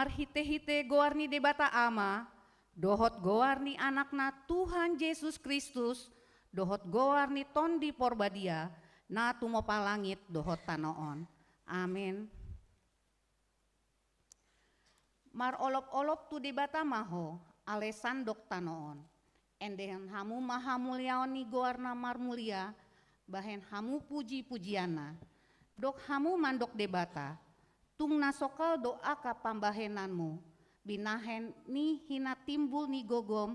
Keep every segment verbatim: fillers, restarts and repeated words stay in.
Marhite-hite goar ni Debata Ama, dohot goar ni Anakna Tuhan Jesus Kristus, dohot goar ni Tondi Porbadia, na tumompa langit dohot tano on. Amen. Marolop-olop tu Debata ma ho, ale sandok tano on. Endehon hamu ma hamuliaon ni goar na marmulia, bahen hamu puji-pujianna. Dok hamu mandok Debata, tung na sokal do angka pambahenanmu, binahen ni hinatimbul ni gogom,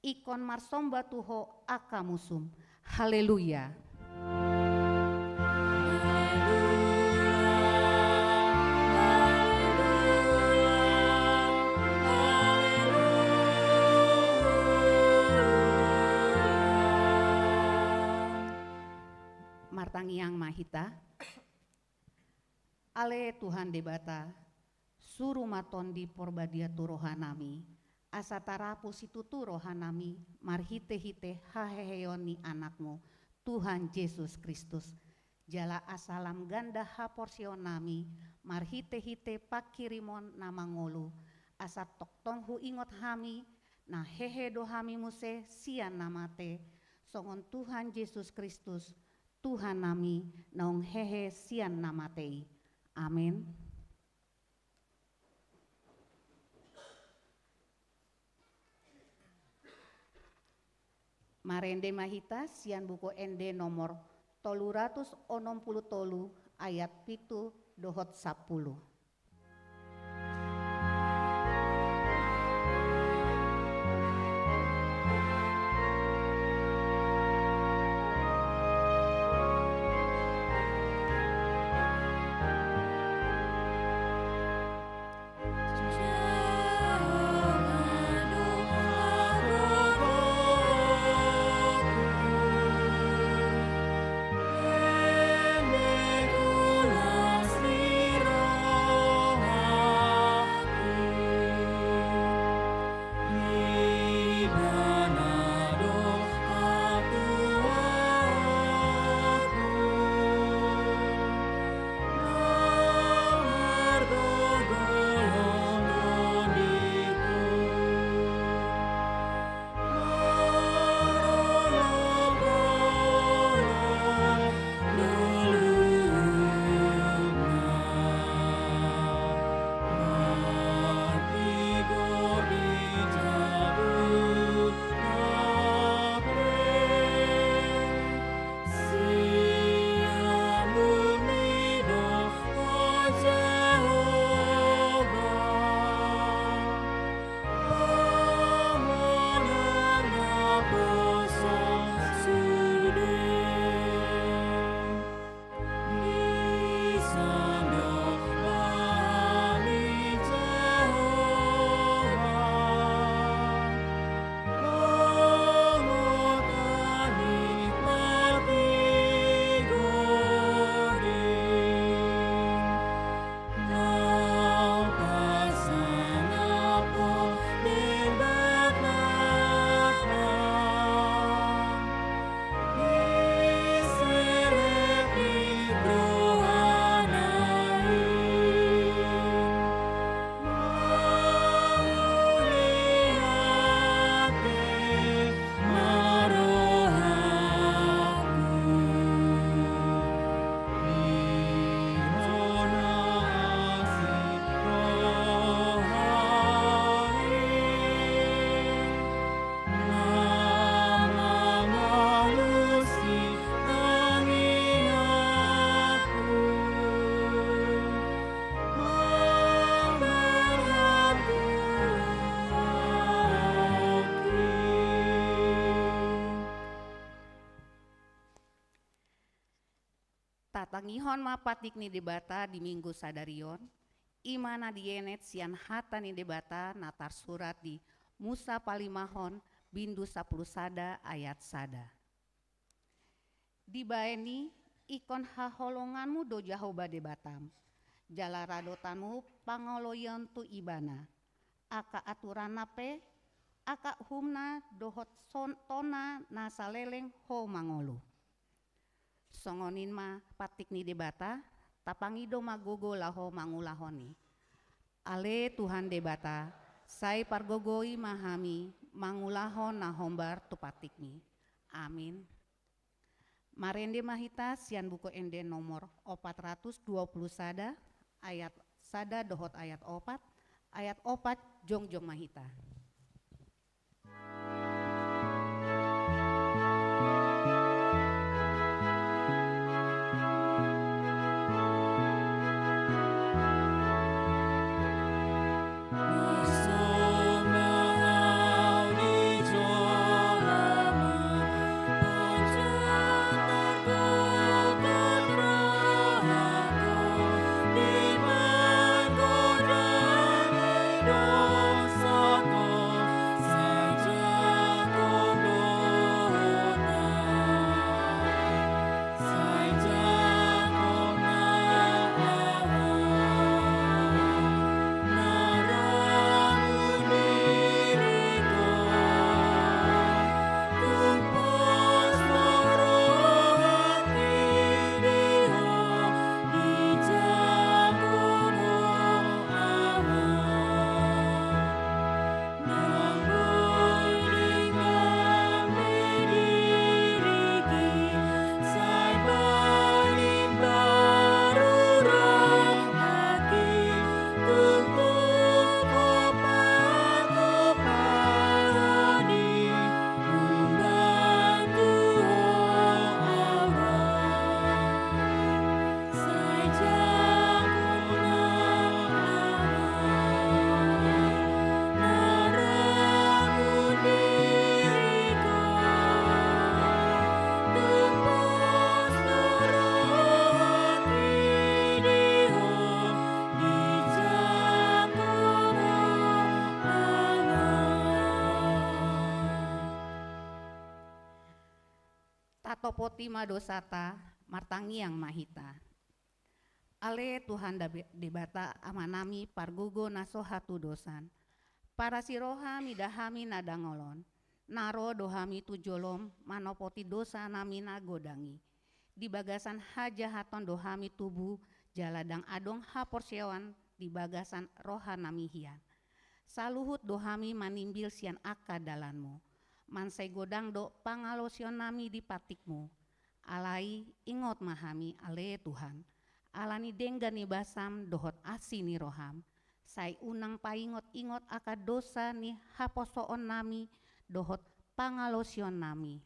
ingkon marsomba tu ho angka musum. Haleluya. Martangiang ma hita. Ale Tuhan Debata, suru ma Tondi Porbadia tu rohanami, asa tarapul situtu rohanami marhite-hite haheheon ni Anakmu, Tuhan Jesus Kristus. Jala asa lam ganda haporseaonnami marhite-hite pangkirimon na mangolu, asa tongtong huingot hami, na hehe do hami muse sian na mate, songon Tuhan Jesus Kristus, Tuhannami naung hehe sian na mate i. Amen. Marende ma hita sian Buku Ende nomor tolu ratus onom pulu tolu, ayat pitu dohot sampulu. Tatangihon ma patik ni Debata di Minggu sadari on, i ma na dienet sian hata ni Debata na tarsurat di Musa Palimahon, bindu sampulu sada, ayat sada. Dibaen i, ingkon haholonganmu do Jahowa Debatam, jala radotanmu pangoloion tu Ibana. Angka aturanna pe, angka uhumna dohot son-, tona na saleleng ho mangolu. Songon i ma patik ni Debata, tapangido ma gogo laho mangulahon i. Ale Tuhan Debata, sai pargogoi ma hami mangulahon na hombar tu pantikmi. Amin. Marende ma hita sian Buku Ende nomor opat ratus dua puluh sada, ayat sada dohot ayat opat, ayat opat, jongjong ma hita. Tatopoti ma dosanta, martangiang ma hita. Ale Tuhan Dabe-, Debata Amanami pargogo na so hatudosan, parasi roha mida hami na dangol on, na ro do hami tu jolom manopoti dosanami na godang i. Di bagasan hajahaton do hami tubu, jala ndang adong haporseaon di bagasan rohanami hian. Saluhut do hami manimbil sian angka dalanmu. Mansai godang do pangalaosionnami di pantikmu. Alai ingot ma hami, ale Tuhan, ala ni denggan ni basam dohot asi ni roham, sai unang paingot-ingot angka dosa ni haposoonnami dohot pangalaosionnami.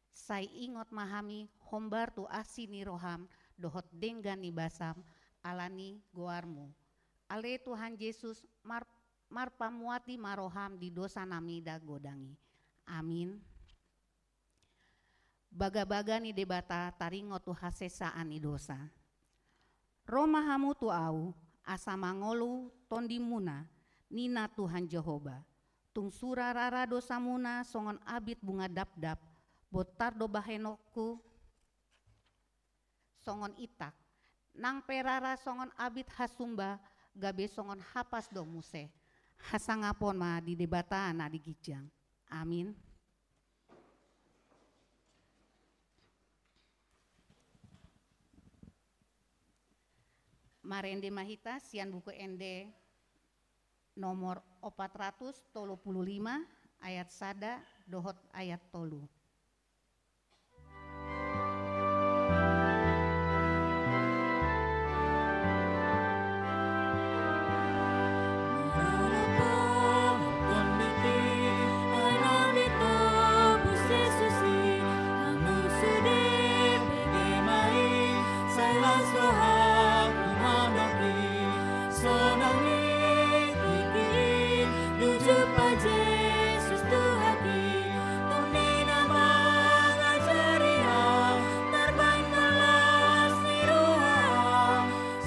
Sai ingot ma hami hombar tu asi ni roham dohot denggan ni basam ala ni goarmu. Ale Tuhan Jesus, mar-, marpamuati ma roham di dosanami na godang i. Amin. Bagabaga ni Debata taringot tu hasesaan ni dosa. Ro ma hamu tu Ahu, asa mangolu tondimuna, ninna Tuhan Jahowa. Tung sura rara dosamuna songon abit bunga dapdap, bontar do bahenonku songon intak. Nang pe rara songon abit hasumba, gabe songon hapas do muse. Hasangapon ma di Debata na di ginjang. Amin. Marende ma hita sian Buku Ende nomor opat ratus tolu pulu lima, ayat sada dohot ayat tolu.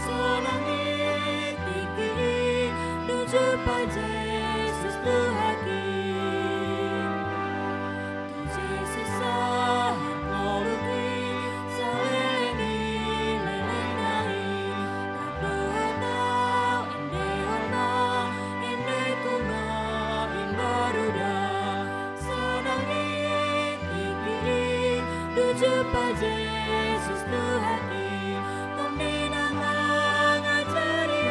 Sonang ni tingki i, dung jumpa Jesus Tuhanki. Tu Jesus sahat ngolu i, saleleng ni lelengna i. Rap dohot ahu endehon ma, endengku ma imbaru da. Sonang ni tingki i, dung jumpa Jesus Tuhanki. Tondina mangajari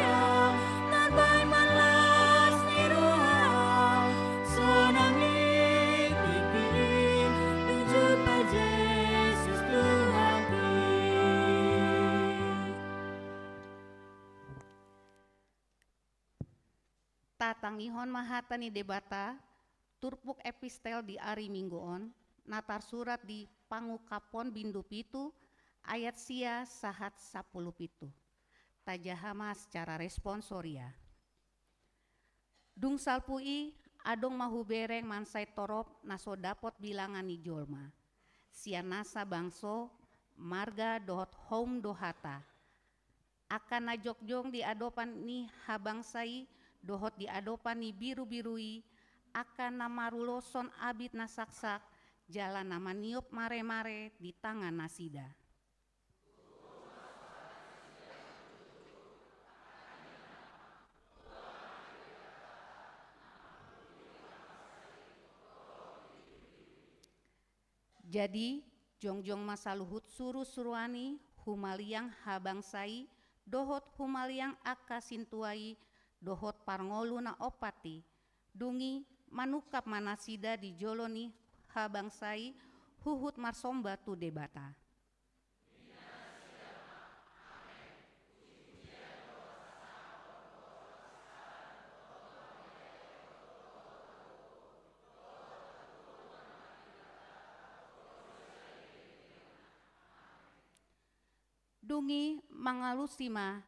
Tatangihon ma hata ni Debata, turpuk epistel di ari Minggu on, na tarsurat di Pangungkapon bindu pitu, ayat sia sahat sampulu pitu. Tajaha ma secara responsoria. Dung salpu i, adong ma hubereng mansai torop na so dapot bilangan ni jolma. Sian nasa bangso, marga dohot houm do hata. Angka na jongjong di adopan ni habangsa i, dohot di adopan ni birubiru i, angka na maruloson abit na saksak, jala na maniop maremare di tangan nasida. Jadi, jongjong ma saluhut surusuruan i humaliang habangsa i, dohot humaliang angka sintua i, dohot parngolu na ompat i. Dung i manungkap ma nasida di jolo ni habangsa i, huhut marsomba tu Debata. Dung i mangalusi ma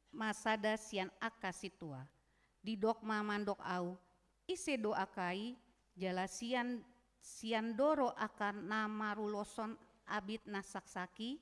ma sada sian angka sintua. Didok ma mandok ahu, ise do angka i, jala sian, sian do ro angka na maruloson abit na saksak i?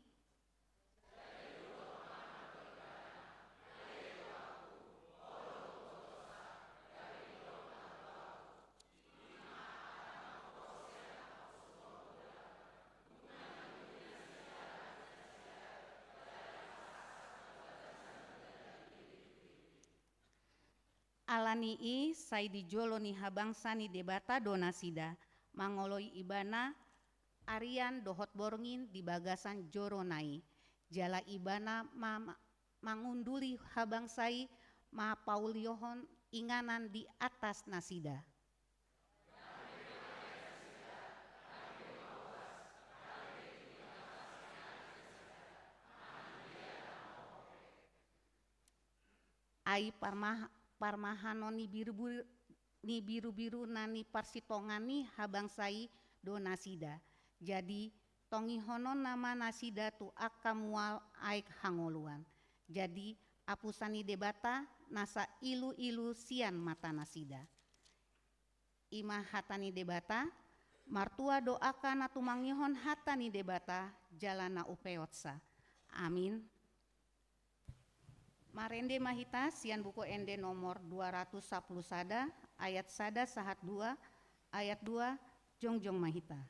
Ala ni i sai di jolo ni habangsa ni Debata do nasida, mangoloi Ibana arian dohot borngin di bagasan jorona i, jala Ibana ma, ma, mangunduli habangsa i, mangpaulihon inganan di atas nasida. Ai parmah-, parmahanon ni birubiru, ni birubiru na ni parsitongaan ni habangsa i do nasida. Jadi, tongihononna ma nasida tu angka mual aek hangoluan. Jadi, apusan ni Debata nasa iluilu sian mata nasida. I ma hata ni Debata, martua do angka na tumangihon hata ni Debata, jala na upeotsa. Amin. Marende ma hita sian Buku Ende nomor dua ratus sampulu sada, ayat sada sahat dua, ayat dua, jongjong ma hita.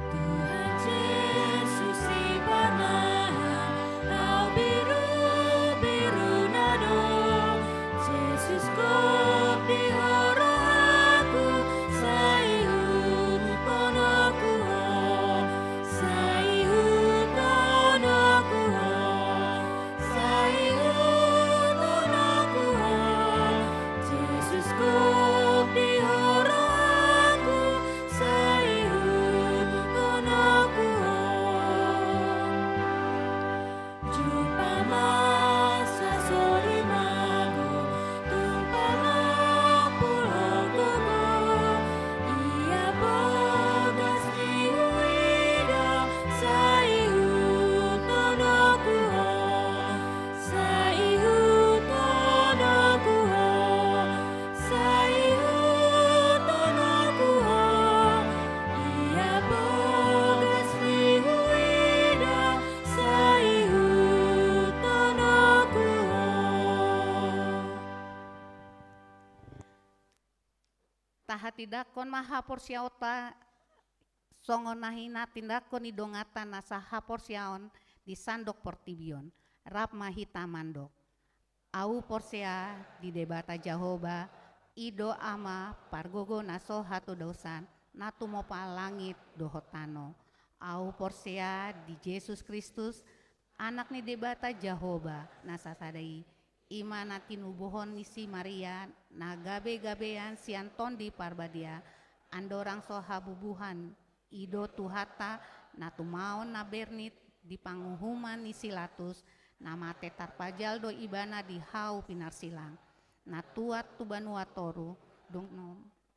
Tuhan Jesus i parmahan au birubiru na do. Jesus gok di ho rohangku, sai ihuthon ho, sai ihuthon ho, sai ihuthon ho. Jesus gok di ho rohangku, sai ihuthon ho. Jumpa ma sasori mago, tumpak ma pulok gogo, ia bogas ni huida, sai ihuthon ho, sai ihuthon ho, sai ihuthon ho, ia bogas ni huida, sai ihuthon ho. Tahatindangkon ma haporseaonta songon na hinatindangkon ni donganta nasa haporseaon di sandok portibi on. Rap ma hita mandok. Ahu porsea di Debata Jahowa, i do Ama pargogo na so hatudosan, na tumompa langit dohot tano. Ahu porsea di Jesus Kristus, Anak ni Debata Jahowa na sasada i, i ma na tinubuhon ni si Maria, na gabegabean sian Tondi Parbadia, Andorang so habubuhan, i do Tuhanta na tumaon na bernit di panguhuman ni si Latus, na mate tarpajal do ibana di hau pinarsilang, na tuat tu banua toru, dung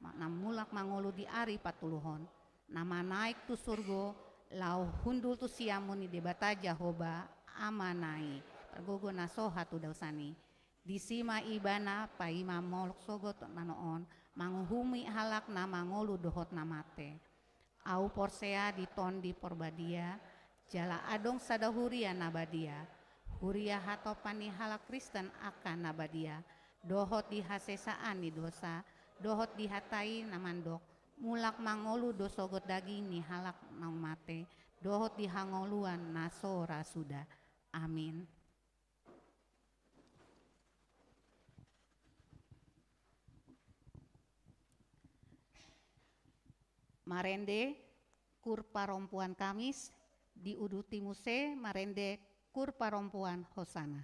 na mulak mangolu di ari patoluhon, na manaek tu surgo, laho hundul tu siamun ni Debata Jahowa, Amana i, pargogo na so hatudosan i. Disi ma ibana paima molok sogot manoon, manguhumi halak na mangolu dohot na mate. Ahu porsea di Tondi Porbadia, jala adong sada huria na badia, huria hatopan ni halak Kristen angka na badia, dohot di hasesaan ni dosa, dohot di hata i na mandok, mulak mangolu do sogot daging ni halak naung mate, dohot di hangoluan na so ra suda. Amin. Marende kur parompuan Kamis, diuduti muse marende kur parompuan Hosana.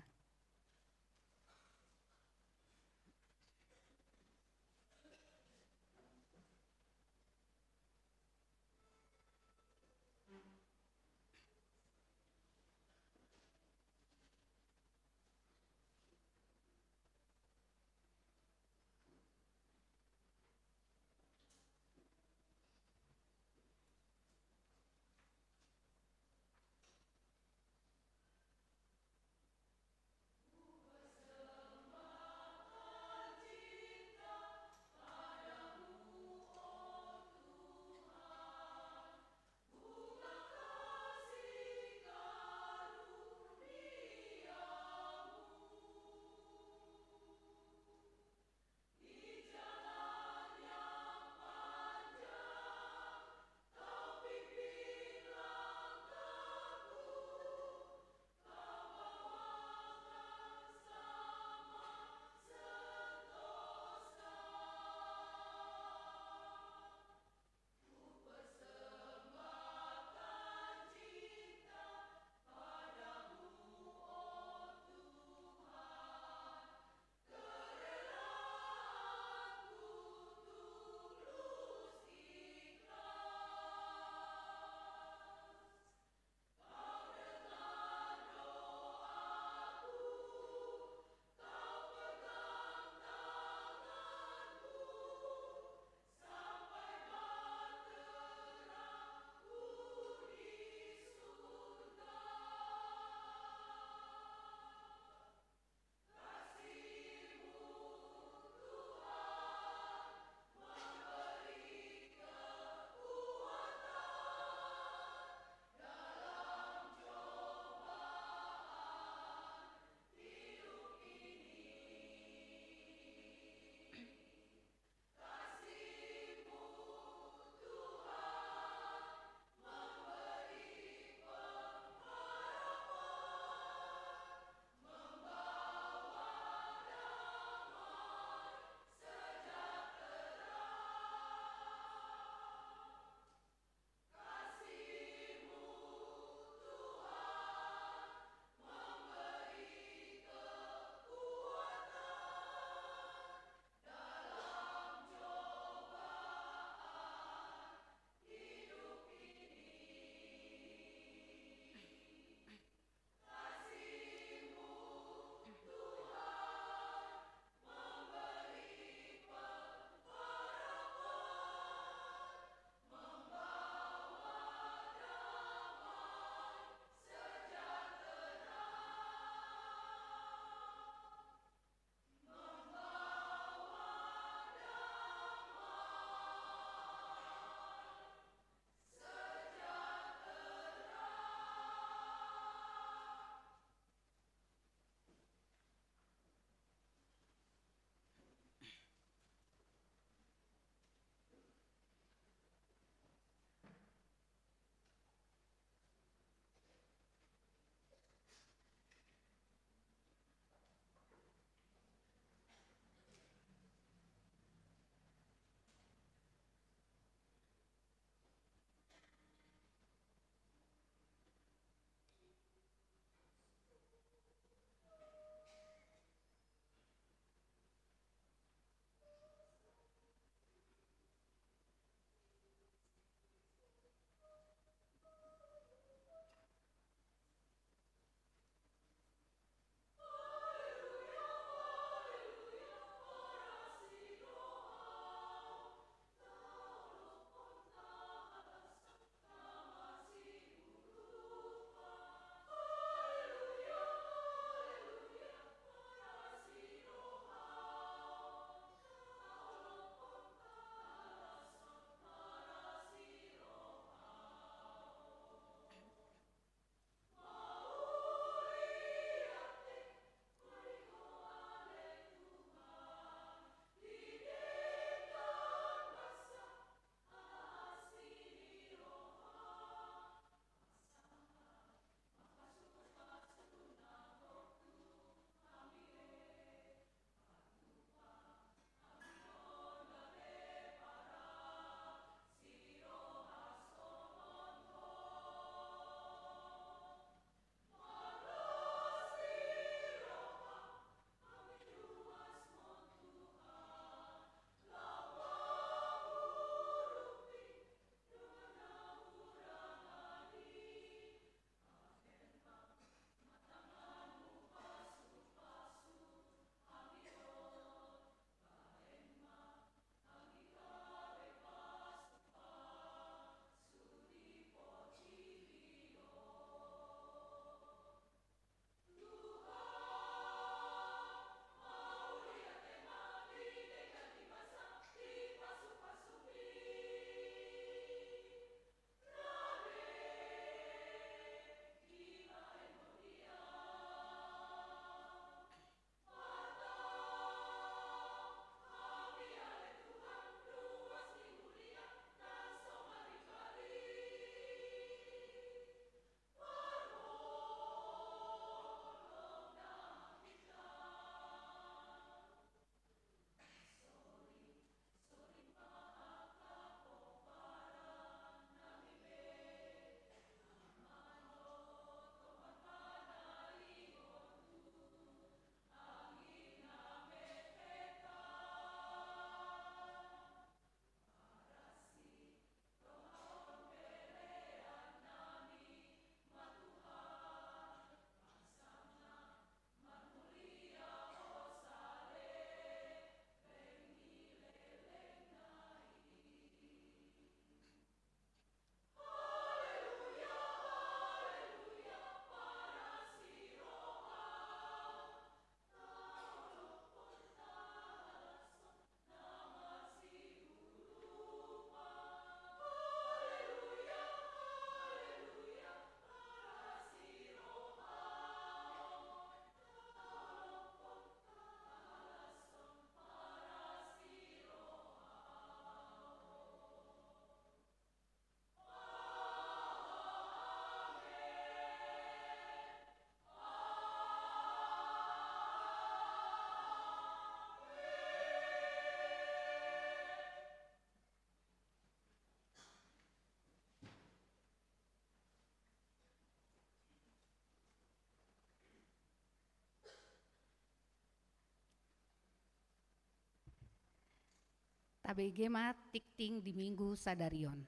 Tabege ma tingting di Minggu sadari on.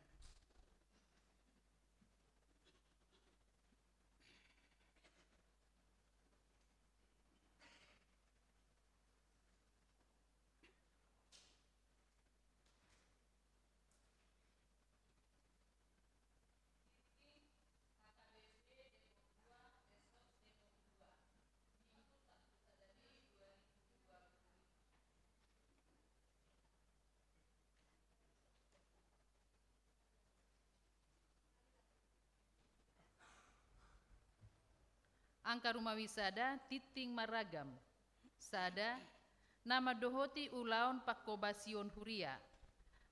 Angka rumawi sada, tingting marragam. Sada, na mandohoti ulaon pangkobasion huria.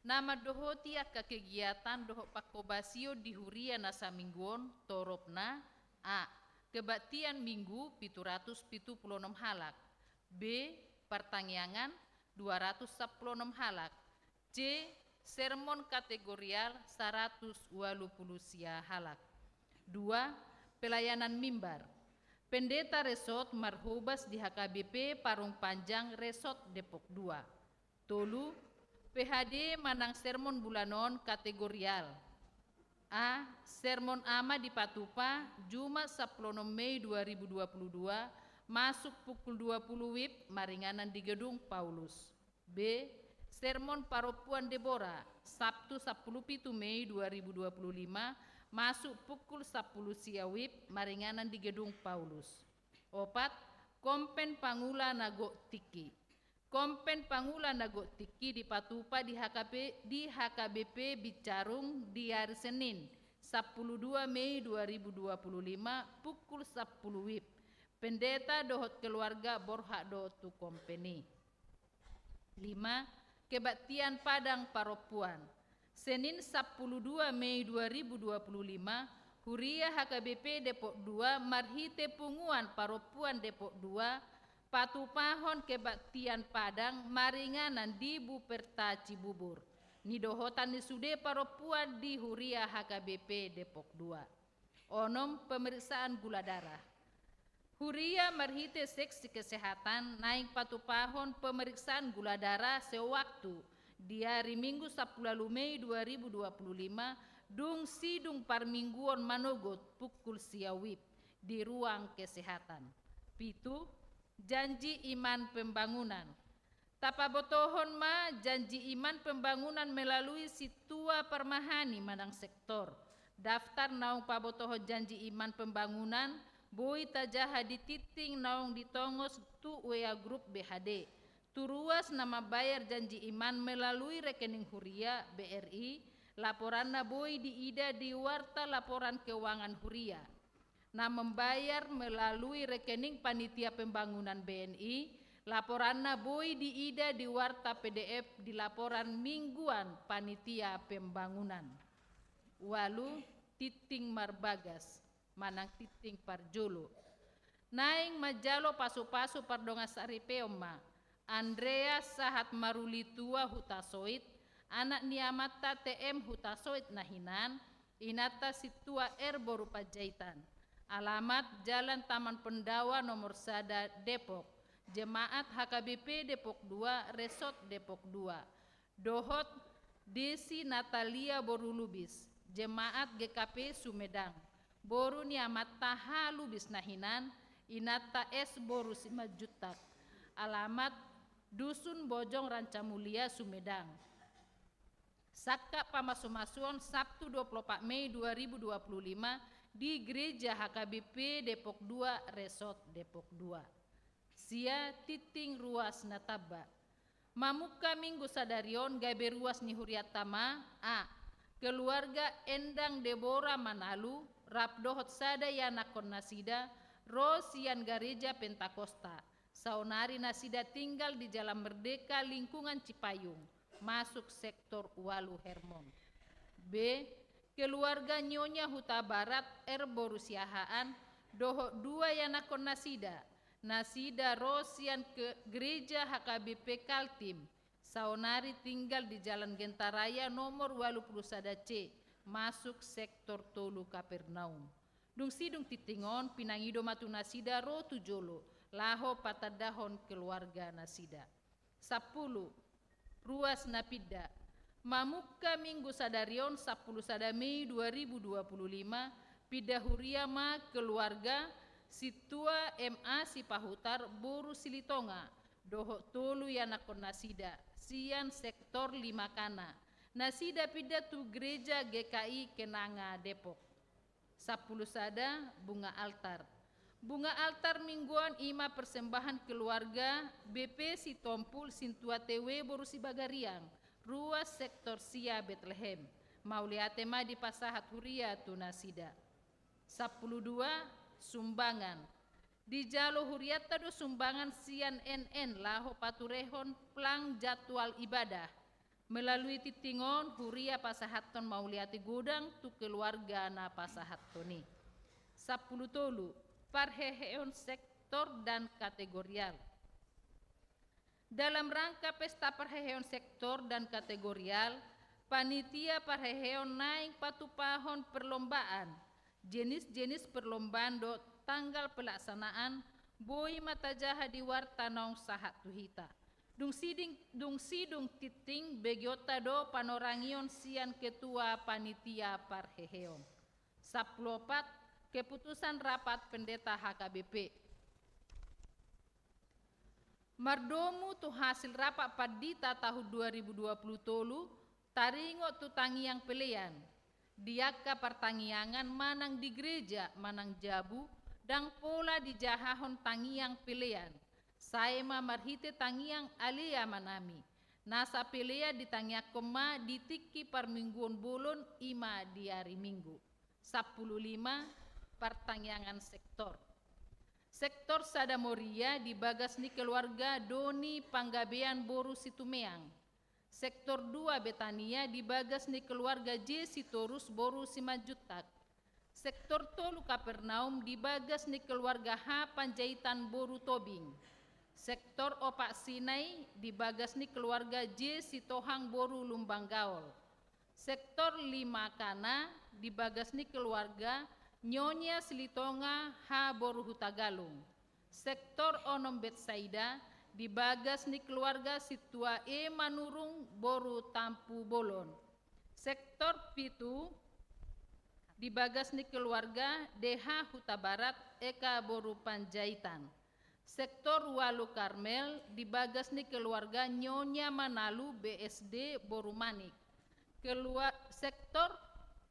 Na mandohoti angka kegiatan dohot pangkobasion di huria na saminggu on, toropna: A, kebaktian Minggu, pitu ratus pitu pulu onom halak. B, partangiangan, dua ratus sampulu onom halak. C, sermon kategorial, saratus ualu pulu sia halak. Dua, pelayanan mimbar. Pendeta resort marhobas di H K B P Parung Panjang Resort Depok Dua. Tolu, P H D manang sermon bulanon kategorial. A, sermon ama dipatupa Jumat sampulu onom Mei dua ribu dua pulu dua, masuk pukul dua pulu WIB, maringanan di Gedung Paulus. B, sermon parompuan Debora, Sabtu sampulu pitu Mei dua ribu dua pulu lima, masuk pukul sampulu sia WIB, maringanan di Gedung Paulus. Opat, kompen pangula na gok tingki. Kompen pangula na gok tingki dipatupa di H K P, di H K B P Bicarung di ari Senin, sampulu dua Mei dua ribu dua pulu lima, pukul sampulu WIB. Pendeta dohot keluarga borhat do tu kompen i. Lima, kebaktian Padang Parompuan. Senin sampulu dua Mei dua ribu dua pulu lima, huria H K B P Depok Dua marhite punguan parompuan Depok Dua patupahon kebaktian Padang maringanan di Buperta Cibubur, nidohotan ni sude parompuan di huria H K B P Depok Dua. Onom, pemeriksaan gula darah. Huria marhite seksi kesehatan naeng patupahon pemeriksaan gula darah sewaktu di ari Minggu sampulu ualu Mei dua ribu dua pulu lima, dung sidung parmingguon manogot pukul sia WIB di ruang kesehatan. Pitu, janji iman pembangunan. Tapabotohon ma janji iman pembangunan melalui sintua parmahani manang sektor. Daftar naung pabotohon janji iman pembangunan boi tajaha di tingting naung ditongos tu W A grup B H D. Tu ruas na mambayar janji iman melalui rekening huria B R I, laporanna boi diida di warta laporan keuangan huria. Na membayar melalui rekening panitia pembangunan B N I, laporanna boi diida di warta P D F di laporan mingguan panitia pembangunan. Ualu, tingting marbagas manang tingting parjolo. Naeng manjalo pasupasu pardongansaripeon ma Andreas Sahat Marulitua Hutasoit, anak ni amanta T M Hutasoit na hinan, inanta Sintua R boru Panjaitan. Alamat Jalan Taman Pendawa nomor sada, Depok. Jemaat H K B P Depok Dua, Resort Depok Dua. Dohot Desi Natalia boru Lubis, jemaat G K P Sumedang. Boru ni amanta H Lubis na hinan, inanta S boru Simanjuntak. Alamat Dusun Bojong Rancamulia, Sumedang. Sangkap pamasumasuon Sabtu dua pulu opat Mei dua ribu dua pulu lima di Gereja H K B P Depok Dua, Resort Depok Dua. Sia, tingting ruas na tamba. Mamungka Minggu sadari on gabe ruas ni hurianta ma: A, keluarga Endang Debora Manalu rap dohot sada ianakhon nasida ro sian Gareja Pentakosta. Saonari nasida tinggal di Jalan Merdeka, lingkungan Cipayung, masuk sektor ualu Hermon. B, keluarga Nyonya Hutabarat R boru Siahaan dohot dua ianakhon nasida. Nasida ro sian ke-, Gereja H K B P Kaltim. Saonari tinggal di Jalan Gentaraya nomor ualu pulu sada C, masuk sektor tolu Kapernaum. Dung sidung tingting on, pinangido ma tu nasida ro tu jolo, laho patandahon keluarga nasida. Sampulu, Ruas na pinda. Mamungka minggu sadari on, sampulu sada Mei dua ribu dua puluh lima, pinda huria ma keluarga Sintua M A Sipahutar boru Silitonga dohot tolu ianakhon nasida sian sektor lima Kana. Nasida pinda tu gereja G K I Kenanga Depok. Sampulu sada, bunga altar. Bunga altar minggu on i ma persembahan keluarga B P Sitompul Sintua T W boru Sibagariang, ruas sektor sia Betlehem. Mauliate ma dipasahat huria tu nasida. Sampulu dua, sumbangan. Dijalo hurianta do sumbangan sian N N laho paturehon plang jadwal ibadah. Melalui tingting on, huria pasahathon mauliate godang tu keluarga na pasahathon i. Sampulu tolu, parheheon sektor dan kategorial. Dalam rangka pesta parheheon sektor dan kategorial, panitia parheheon naeng patupahon perlombaan, jenis-jenis perlombaan dohot tanggal pelaksanaan boi ma tajaha di warta naung sahat tu hita. Dung siding, dung sidung tingting begeonta do panorangion sian ketua panitia parheheon. Sampulu opat, keputusan rapat pendeta H K B P. Mardomu tu hasil rapat pandita tahun dua ribu dua puluh tolu, taringot tu tangiang pelean. Di angka partangiangan manang di gereja manang jabu, ndang pola dijahahon tangiang pelean. Sae ma marhite tangiang ale Amanami. Nasa pelean ditangiangkon ma di tingki parmingguon bolon, i ma di ari Minggu. Sampulu lima, partangiangan sektor. Sektor sada Moria di bagas ni keluarga Doni Panggabean boru Situmeang. Sektor dua Betania di bagas ni keluarga J Sitorus boru Simanjuntak. Sektor tolu Kapernaum di bagas ni keluarga H Panjaitan boru Tobing. Sektor opat Sinai di bagas ni keluarga J Sitohang boru Lumban Gaol. Sektor lima Kana di bagas ni keluarga Nyonya Silitonga H boru Hutagalung. Sektor onom Betsaida di bagas ni keluarga Sintua E Manurung boru Tampubolon. Sektor pitu di bagas ni keluarga D H Hutabarat Eka boru Panjaitan. Sektor ualu Karmel di bagas ni keluarga Nyonya Manalu B S D boru Manik. Kelua-, sektor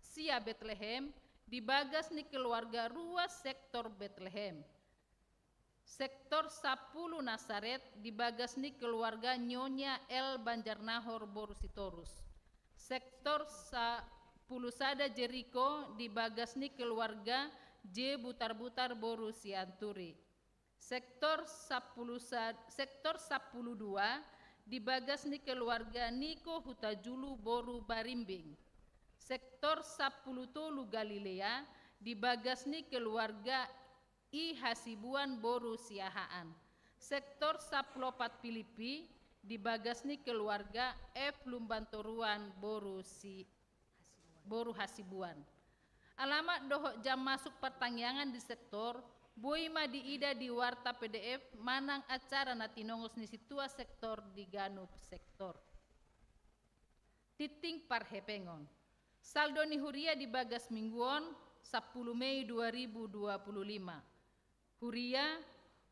sia Betlehem di bagas ni keluarga ruas sektor Betlehem. Sektor sampulu Nasaret di bagas ni keluarga Nyonya L Banjarnahor boru Sitorus. Sektor sampulu sada Jeriko di bagas ni keluarga J Butarbutar boru Sianturi. Sektor sampulu sa-, sektor sampulu dua di bagas ni keluarga Niko Hutajulu boru Barimbing. Sektor sampulu tolu Galilea di bagas ni keluarga I Hasibuan boru Siahaan. Sektor sampulu opat Pilipi di bagas ni keluarga F Lumbantoruan boru Si-, boru Hasibuan. Alamat dohot jam masuk partangiangan di sektor boi ma diida di warta P D F manang acara na tinongos ni sintua sektor di ganup sektor. Tingting parhepengon. Saldo ni huria di bagas minggu on, sampulu Mei dua ribu dua puluh lima. Huria,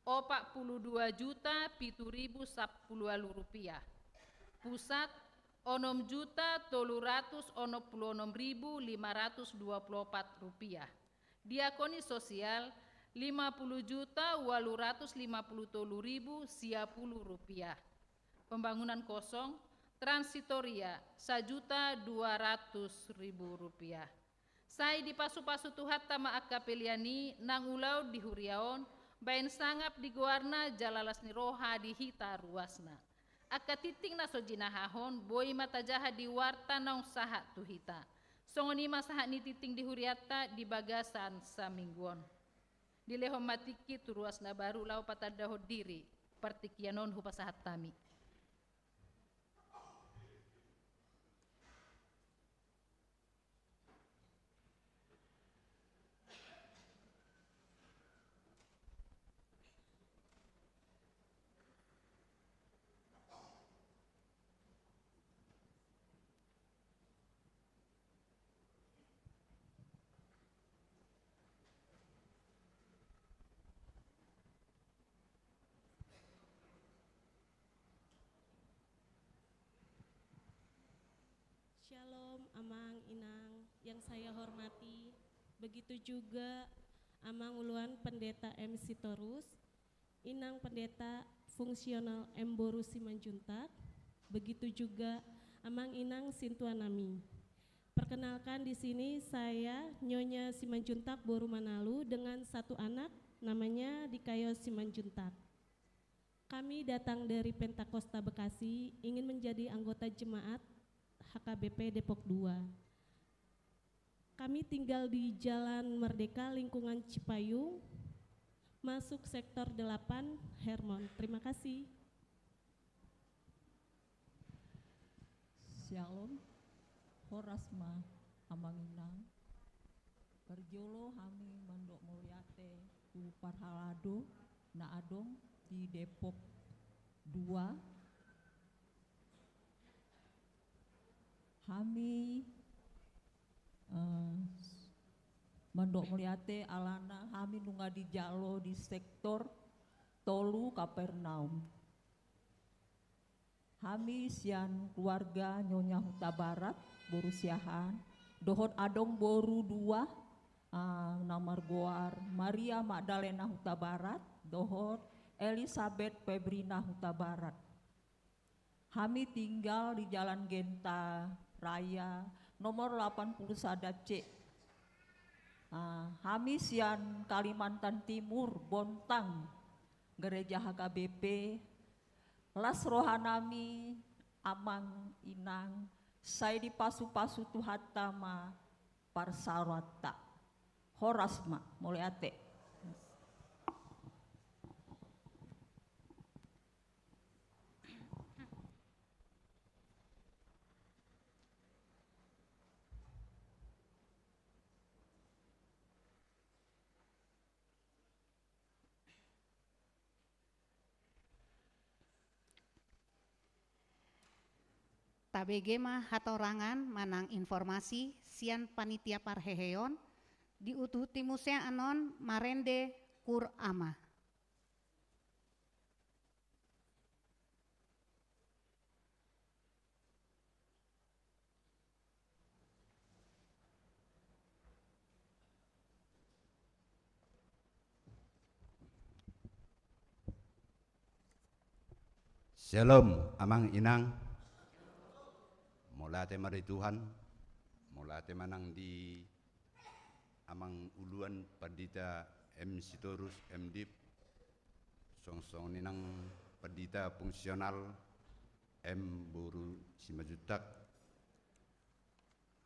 opat pulu dua juta pitu ribu sampulu ualu rupiah. Pusat, onom juta tolu ratus onom pulu onom ribu lima ratus dua pulu opat rupiah. Diakoni sosial, lima pulu juta ualu ratus lima pulu tolu ribu sia pulu rupiah. Pembangunan kosong, transitoria, sajuta dua ratus ribu rupiah. Sai dipasupasu Tuhanta ma angka pelean i nang ulaon di huria on, baen sangap di goarna jala las ni roha di hita ruasna. Angka tingting na so jinahahon, boi ma tajaha di warta naung sahat tu hita. Songon i ma sahat ni tingting di hurianta di bagasan saminggu on. Dilehon ma tingki tu ruas na baru laho patandahon diri, partingkian on hupasahat hami. Shalom, Amang, Inang yang saya hormati. Begitu juga Amang Uluan Pendeta M Sitorus, Inang Pendeta Fungsional M Boru Simanjuntak. Begitu juga Amang Inang sintua nami. Perkenalkan, di sini saya Nyonya Simanjuntak Boru Manalu dengan satu anak namanya Dikayo Simanjuntak. Kami datang dari Pentakosta Bekasi, ingin menjadi anggota jemaat H K B P Depok dua. Kami tinggal di Jalan Merdeka, lingkungan Cipayung, masuk sektor delapan, Hermon. Terima kasih. Shalom. Horas ma, Amang Inang. Parjolo hami mandok mauliate tu parhalado na adong di Depok dua. Hami, eh, mandok mauliate alana hami nunga dijalo di sektor tolu, Kapernaum. Hami sian keluarga Nyonya Hutabarat, Boru Siahaan, dohot adong boru dua, ah, na margoar Maria Magdalena Hutabarat dohot Elisabet Febrina Hutabarat. Hami tinggal di Jalan Genta Raya nomor lapan puluh sada C. Ah, hami sian Kalimantan Timur, Bontang, Gereja H K B P. Las rohanami, Amang Inang, sai dipasupasu Tuhanta ma parsaoranta. Horas ma, mauliate. Tabege ma hatorangan manang informasi sian panitia parheheon, diuduti muse annon marende kur ama. Shalom, Amang Inang. Mauliate ma di Tuhan, mauliate ma nang di Amang Uluan Pandita M Sitorus, M Div, songon songon i nang Pandita Fungsional M Boru Simanjuntak.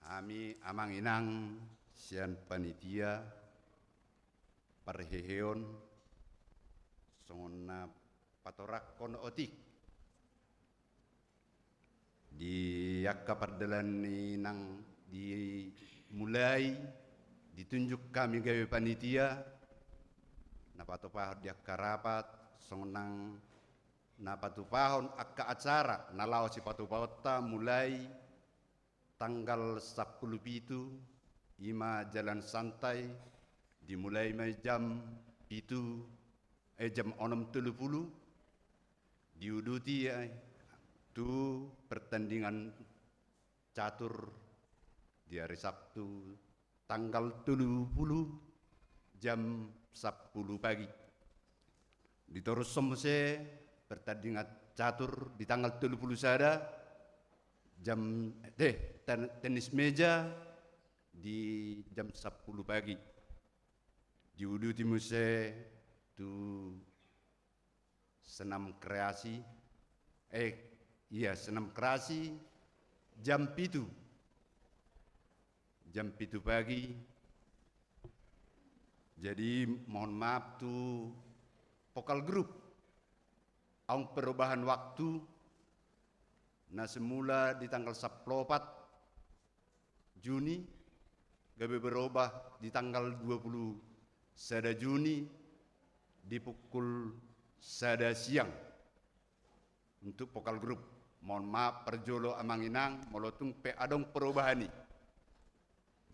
Hami, Amang Inang, sian panitia parheheon, songon na patoranghon otik, di angka pardalan ni nang dimulai, ditunjuk hami gabe panitia, na patupahon di angka rapat, songon nang na patupahon angka acara na laho sipatupaonta, mulai tanggal sampulu pitu, i ma jalan santai, dimulai ma i jam pitu, eh, jam onom tolu pulu, diuduti, eh, tu pertandingan catur di hari Sabtu tanggal tolu pulu jam sampulu pagi. Ditorushon muse pertandingan catur di tanggal tolu pulu sada jam, eh, ten-, tenis meja di jam sampulu pagi. Diuduti muse tu senam kreasi, eh, iya, senam kreasi jam pitu. Jam pitu pagi. Jadi, mohon maaf tu vokal grup. Adong perubahan waktu, na semula di tanggal sampulu opat Juni, gabe berubah di tanggal dua pulu sada Juni di pukul sada siang. Untuk vokal grup, mohon maaf parjolo Amang Inang, molo tung pe adong perubahan i.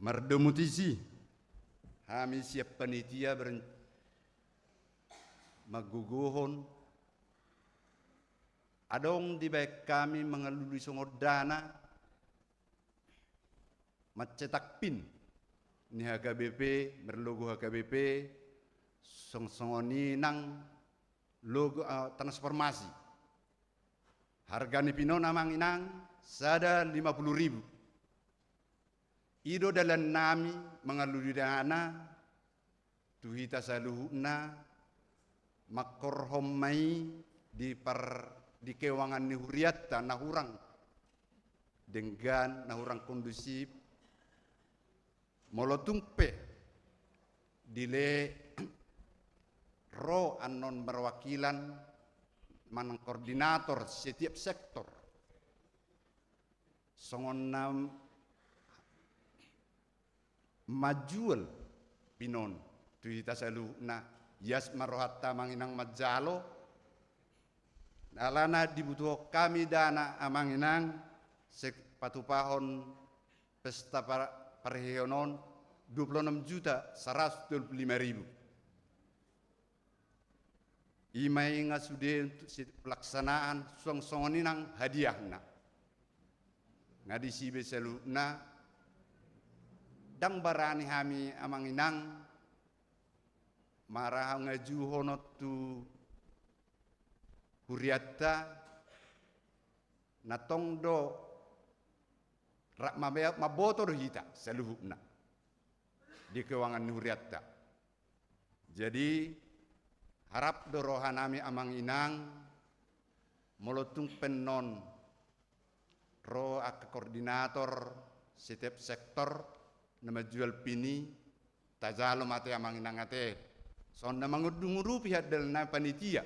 Mardomu tusi, hami sian panitia beren-, manggogohon, adong dibaen hami mangalului songon dana, mancetak pin ni H K B P, marlogo H K B P, song-, songon i nang logo, eh, transformasi. Harga ni pin on amang inang sada lima puluh ribu. I do dalan nami mangalului dana tu hita saluhutna, mangkorhon ma i di par-, di keuangan ni hurianta na hurang denggan, na hurang kondusif. Molo tung pe dilehon ro annon perwakilan manang koordinator setiap sektor songon na manjual pin on tu hita saluhutna, ias ma rohanta amang inang manjalo. Alana dibutuhon hami dana amang inang, sipatupahon pesta par-, parheheon on dua puluh enam juta seratus dua puluh lima ribu. I ma i nga sude untuk si pelaksanaan suang songon i nang hadiahna. Nga disi be saluhutna, ndang barani hami amang inang marhaha ngajuhon on tu hurianta, na tong do rap mabe-, mamboto do hita saluhutna di keuangan ni hurianta. Jadi, harap do roha nami amang inang, molo tung pe annon ro angka koordinator setiap sektor na manjual pin i, tajalo ma ate amang inang ate. Songon na mangudungudupi handal na panitia.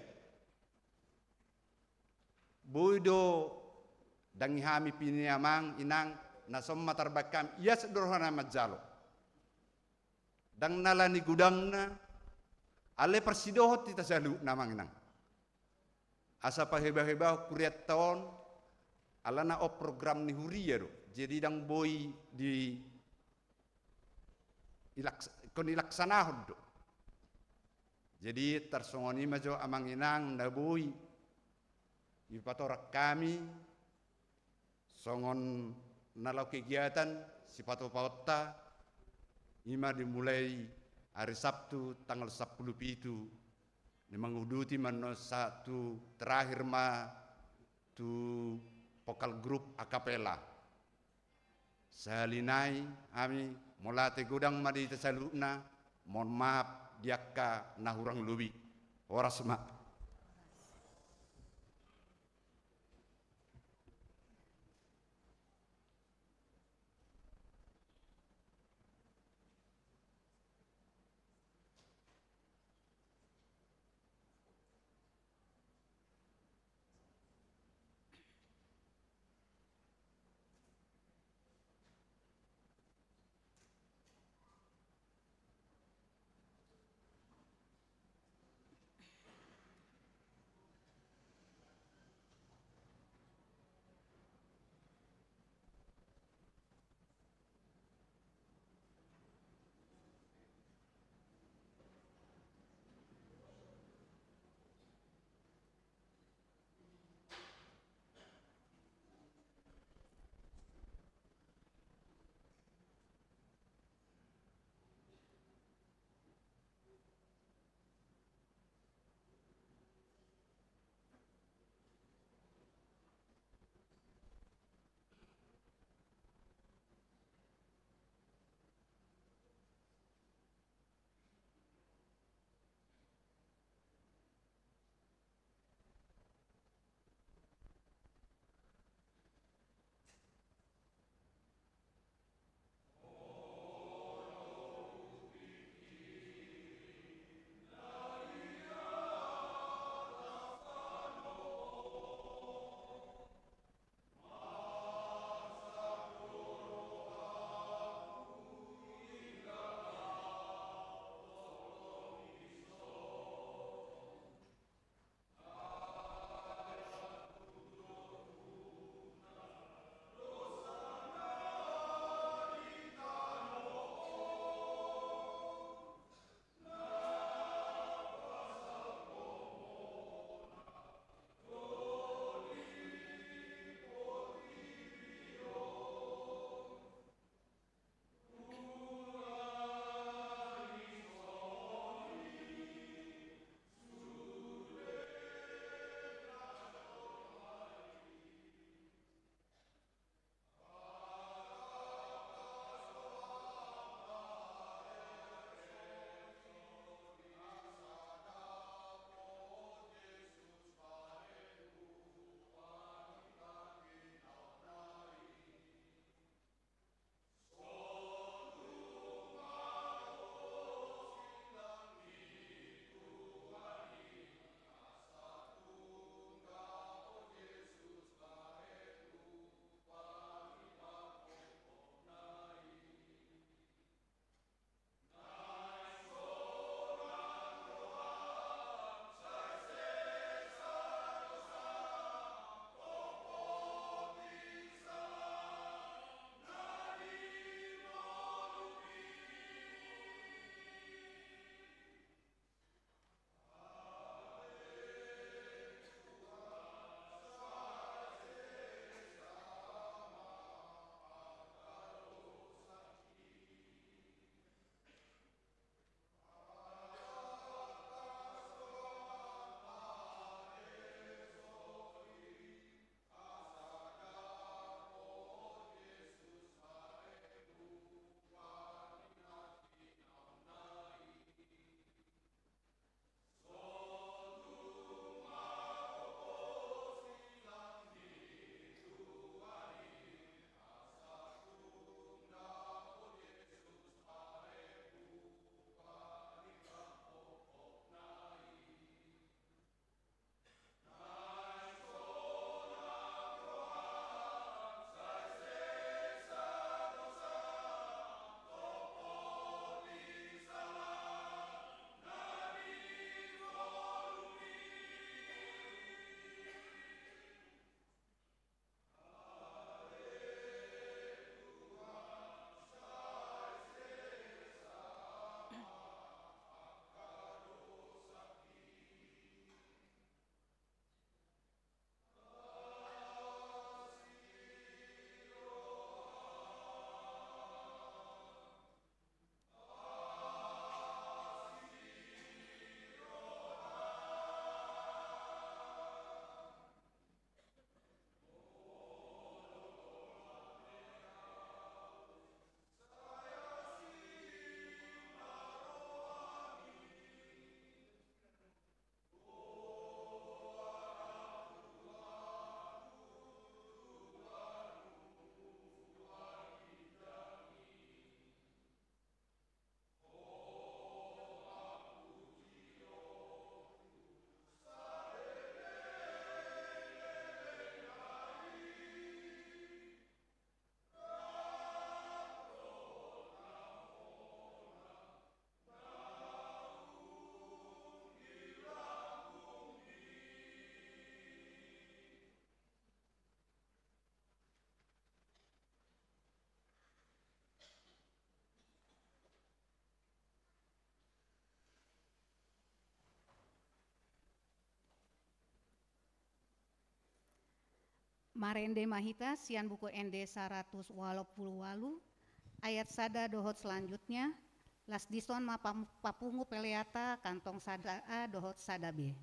Boi do dangi hami pin i amang inang, na songon ma tarbaen hami, ias do rohana manjalo. Ndang na ala ni godangna, alai parsidohot hita saluhutna amang inang. Asa pahebahebahon hurianta on, alana on program ni huria do. Jadi ndang boi di ilaks-, ingkon ilaksanahon do. Jadi tarsongon i ma jo amang inang na boi dipatorang hami songon na laho kegiatan sipatupaonta, i ma dimulai ari Sabtu tanggal sampulu pitu, na manguduti ma annon sa-, tu terakhir ma tu vokal grup a capella. Sahali nai hami mauliate godang ma di hita saluhutna, mohon maaf di angka na hurang lobi. Horas ma. Marende ma hita sian Buku Ende saratus ualu pulu ualu, ayat sada dohot selanjutnya. Las dison ma pam-, papungu peleanta, kantong sada A dohot sada B.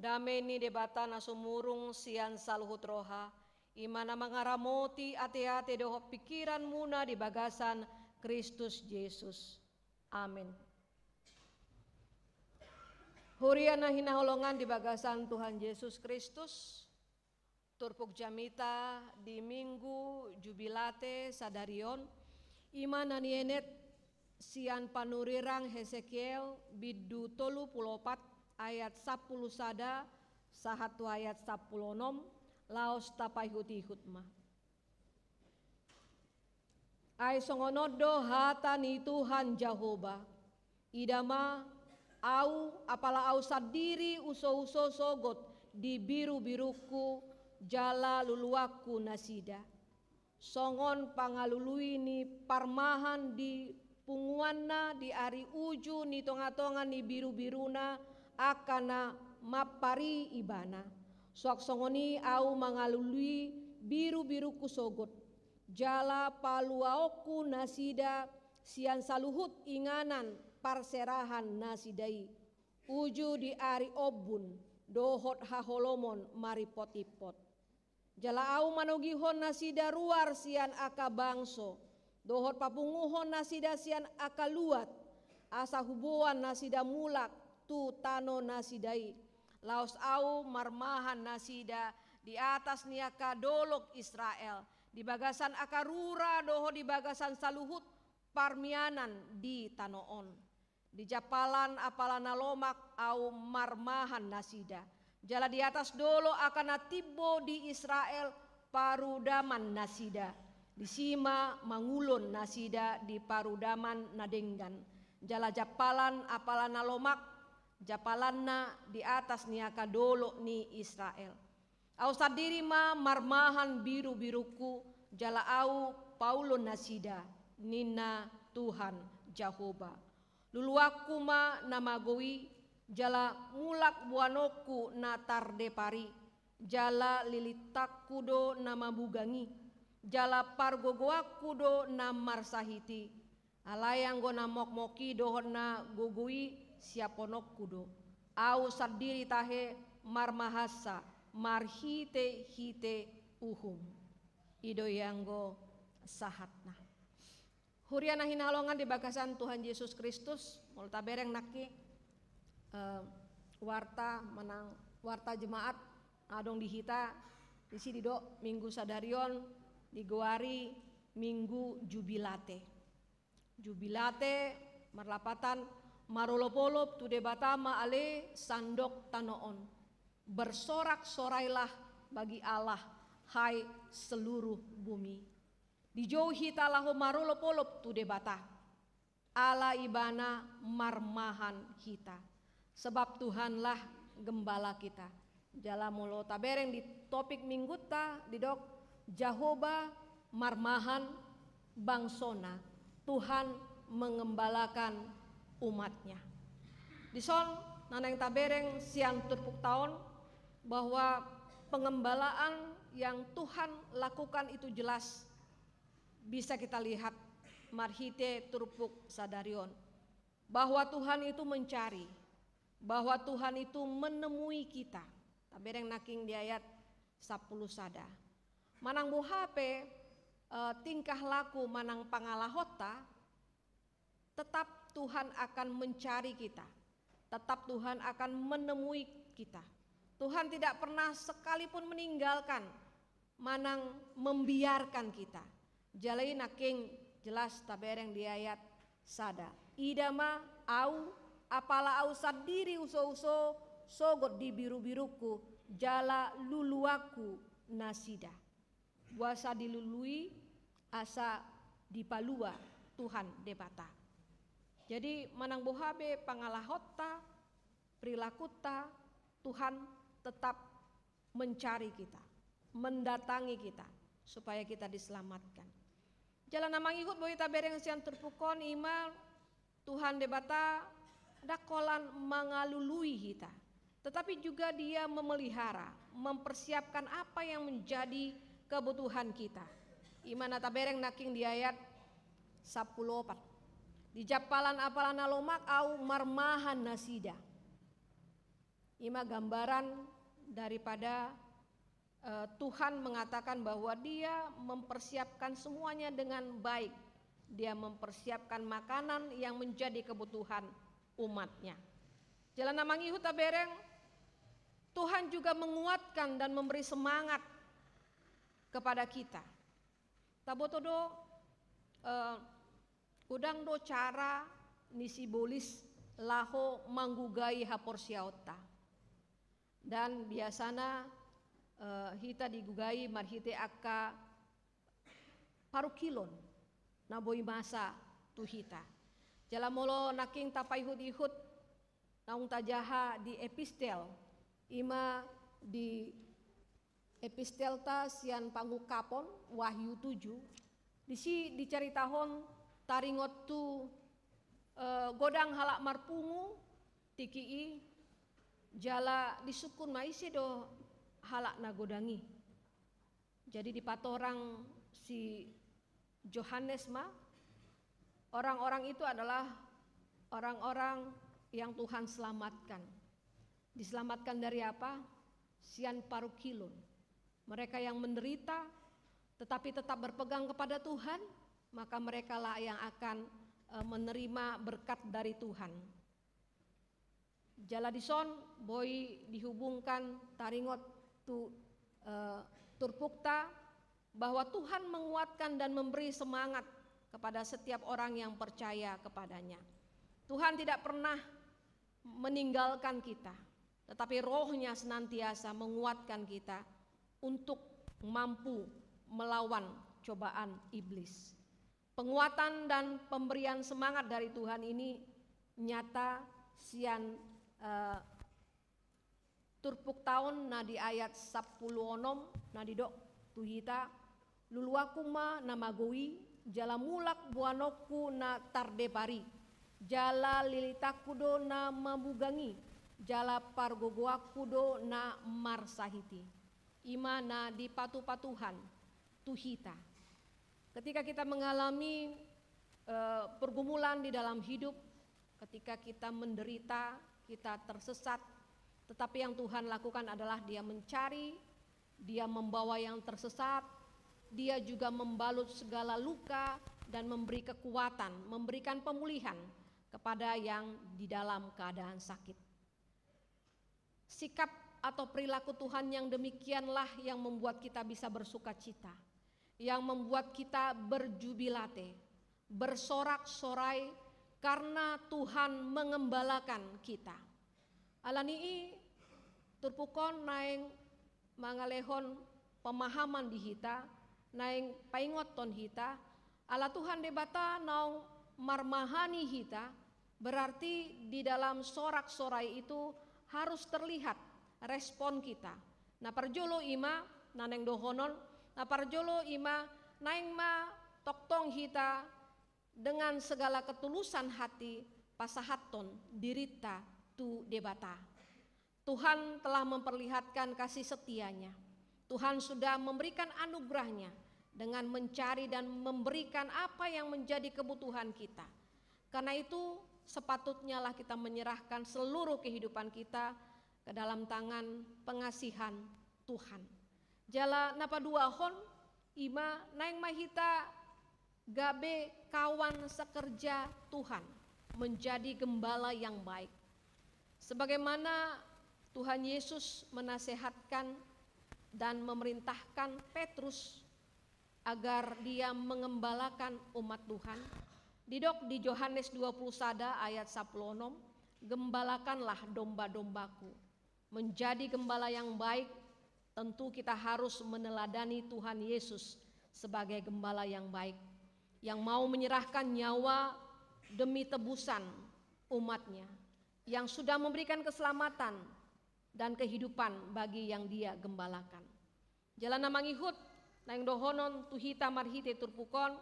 Dame ni Debata na sumurung sian saluhut roha, i ma na mangaramoti ateate dohot pingkiranmuna di bagasan Kristus Jesus. Amin. Huria na hinaholongan di bagasan Tuhan Jesus Kristus, turpuk jamita di Minggu Jubilate sadari on, i ma na nienet sian panurirang Hesekiel bindu tolu pulu opat ayat sampulu sada sahat tu ayat sampulu onom, laos tapaihut-ihut ma. Ai songon on do hata ni Tuhan Jahowa: Ida ma, Ahu, apala Ahu sandiri huso-huso sogot di biru-birungku jala luluanku nasida. Songon pangalului ni parmahan di punguanna di ari uju ni tonga-tonga ni biru-biruna angka na mampari ibana, suang songon i Ahu mangalului biru-birungku sogot, jala paluaonku nasida sian saluhut inganan parserahan nasida i, uju di ari ombun dohot haholomon marimpot-impot. Jala Ahu manogihon nasida ruar sian angka bangso, dohot papunguhon nasida sian angka luat, asa huboan nasida mulak tu tano nasida i. Laos Ahu marmahan nasida di atas ni angka dolok Israel, di bagasan angka rura dohot di bagasan saluhut parmianan di tano on. Di jampalan apala na lomak Ahu marmahan nasida, jala di atas dolok angka na timbo di Israel parudaman nasida. Disi ma mangulon nasida di parudaman na denggan, jala jampalan apala na lomak jampalanna di atas ni angka dolok ni Israel. Ahu sandiri ma marmahan biru-birungku, jala Ahu paulon nasida, ninna Tuhan Jahowa. Luluanku ma na magou i, jala mulak boanonku na tardepar i, jala lilintangku do na mamugang i, jala pargogoanku do na marsahit i. Alai anggo na mokmok i dohot na gogoi siapononku do. Ahu sandiri tahe marmahansa marhite-hite uhum. I do i anggo sahatna. Huria na hinaholongan di bagasan Tuhan Jesus Kristus, molo tabereng nangkin, eh, warta manang warta jemaat adong di hita, disi didok Minggu sadari on digoari Minggu Jubilate. Jubilate marlapatan marolop-olop tu Debata ma ale sandok tano on. Bersorak-sorailah bagi Allah, hai seluruh bumi. Dijou hita laho marolop-olop tu Debata. Ala Ibana marmahan hita. Sebab Tuhanlah gembala kita. Jala molo tabereng di topik minggunta didok Jahowa marmahan bangsona, Tuhan mengembalakan umatnya. Dison na naeng tabereng sian turpukta on bahwa pengembalaan yang Tuhan lakukan itu jelas bisa kita lihat marhite turpuk sadari on, bahwa Tuhan itu mencari, bahwa Tuhan itu menemui kita. Tabereng nangkin di ayat sampulu sada. Manang boha pe, eh, tingkah laku manang pangalahonta, tetap Tuhan akan mencari kita. Tetap Tuhan akan menemui kita. Tuhan tidak pernah sekalipun meninggalkan manang membiarkan kita. Jala i nangkin jelas tabereng di ayat sada. Ida ma, Ahu, apala Ahu sandiri huso-huso sogot di biru-birungku, jala luluanku nasida. Boasa dilului? Asa dipalua Tuhan Debata. Jadi manang boha pe pangalahonta, perilakunta, Tuhan tetap mencari kita, mendatangi kita, supaya kita diselamatkan. Jala na mangihut boi tabereng sian turpuk on, i ma Tuhan Debata ndang holan mangalului hita, tetapi juga Dia memelihara, mempersiapkan apa yang menjadi kebutuhan kita. I ma na tabereng nangkin di ayat sampulu opat. Di jampalan apala na lomak Ahu marmahan nasida. Ini mah gambaran daripada, eh, Tuhan mengatakan bahwa Dia mempersiapkan semuanya dengan baik. Dia mempersiapkan makanan yang menjadi kebutuhan umat-Nya. Jala na mangihut, tabereng, Tuhan juga menguatkan dan memberi semangat kepada kita. Taboto do, eh, godang do cara ni sibolis laho manggugai haporseaonta. Dan biasana, eh, hita digugai marhite angka parungkilon na boi masa tu hita. Jala molo nangkin tapaihut-ihut naung tajaha di epistel, ima di epistelta sian Pangungkapon, Wahyu tujuh, disi dicaritahon taringot tu, eh, godang halak marpungu tingki i, jala disungkun ma ise do halak na godang i. Jadi dipatorang si Johannes ma, orang-orang itu adalah orang-orang yang Tuhan selamatkan. Diselamatkan dari apa? Sian parungkilon. Mereka yang menderita, tetapi tetap berpegang kepada Tuhan, maka merekalah yang akan, eh, menerima berkat dari Tuhan. Jala dison boi dihubungkan taringot tu, eh, turpukta, bahwa Tuhan menguatkan dan memberi semangat kepada setiap orang yang percaya kepada-Nya. Tuhan tidak pernah meninggalkan kita, tetapi Roh-Nya senantiasa menguatkan kita untuk mampu melawan cobaan iblis. Penguatan dan pemberian semangat dari Tuhan ini nyata sian, eh, turpukta on na di ayat sampulu onom, na didok tu hita: Luluanku ma na magou i, jala mulak boanonku na tardepar i, jala lilitanku do na mamugang i, jala pargogoanku do na marsahit i. Ima na dipatupa Tuhan tu hita. Ketika kita mengalami, eh, pergumulan di dalam hidup, ketika kita menderita, kita tersesat, tetapi yang Tuhan lakukan adalah Dia mencari, Dia membawa yang tersesat, Dia juga membalut segala luka dan memberi kekuatan, memberikan pemulihan kepada yang di dalam keadaan sakit. Sikap atau perilaku Tuhan yang demikianlah yang membuat kita bisa bersukacita, yang membuat kita berjubilate, bersorak-sorai karena Tuhan mengembalakan kita. Alani i, turpuk on naeng mangalehon pemahaman di hita, naeng paingothon hita, ala Tuhan Debata naung marmahani hita, berarti di dalam sorak-sorai itu harus terlihat respon kita. Na parjolo ima, na naeng dohonon, na parjolo ima, naeng ma tongtong hita dengan segala ketulusan hati pasahathon dirinta tu Debata. Tuhan telah memperlihatkan kasih setia-Nya. Tuhan sudah memberikan anugerah-Nya dengan mencari dan memberikan apa yang menjadi kebutuhan kita. Karena itu, sepatutnyalah kita menyerahkan seluruh kehidupan kita ke dalam tangan pengasihan Tuhan. Jala na paduahon, ima naeng ma hita gabe kawan sekerja Tuhan, menjadi gembala yang baik. Sebagaimana Tuhan Yesus menasehatkan dan memerintahkan Petrus agar dia mengembalakan umat Tuhan, didok di Johannes dua puluh sada ayat sampulu onom, "Gembalakanlah domba-dombaku." Menjadi gembala yang baik, tentu kita harus meneladani Tuhan Yesus sebagai gembala yang baik, yang mau menyerahkan nyawa demi tebusan umat-Nya, yang sudah memberikan keselamatan dan kehidupan bagi yang Dia gembalakan. Jala na mangihut, naeng dohonon tu hita marhite turpuk on,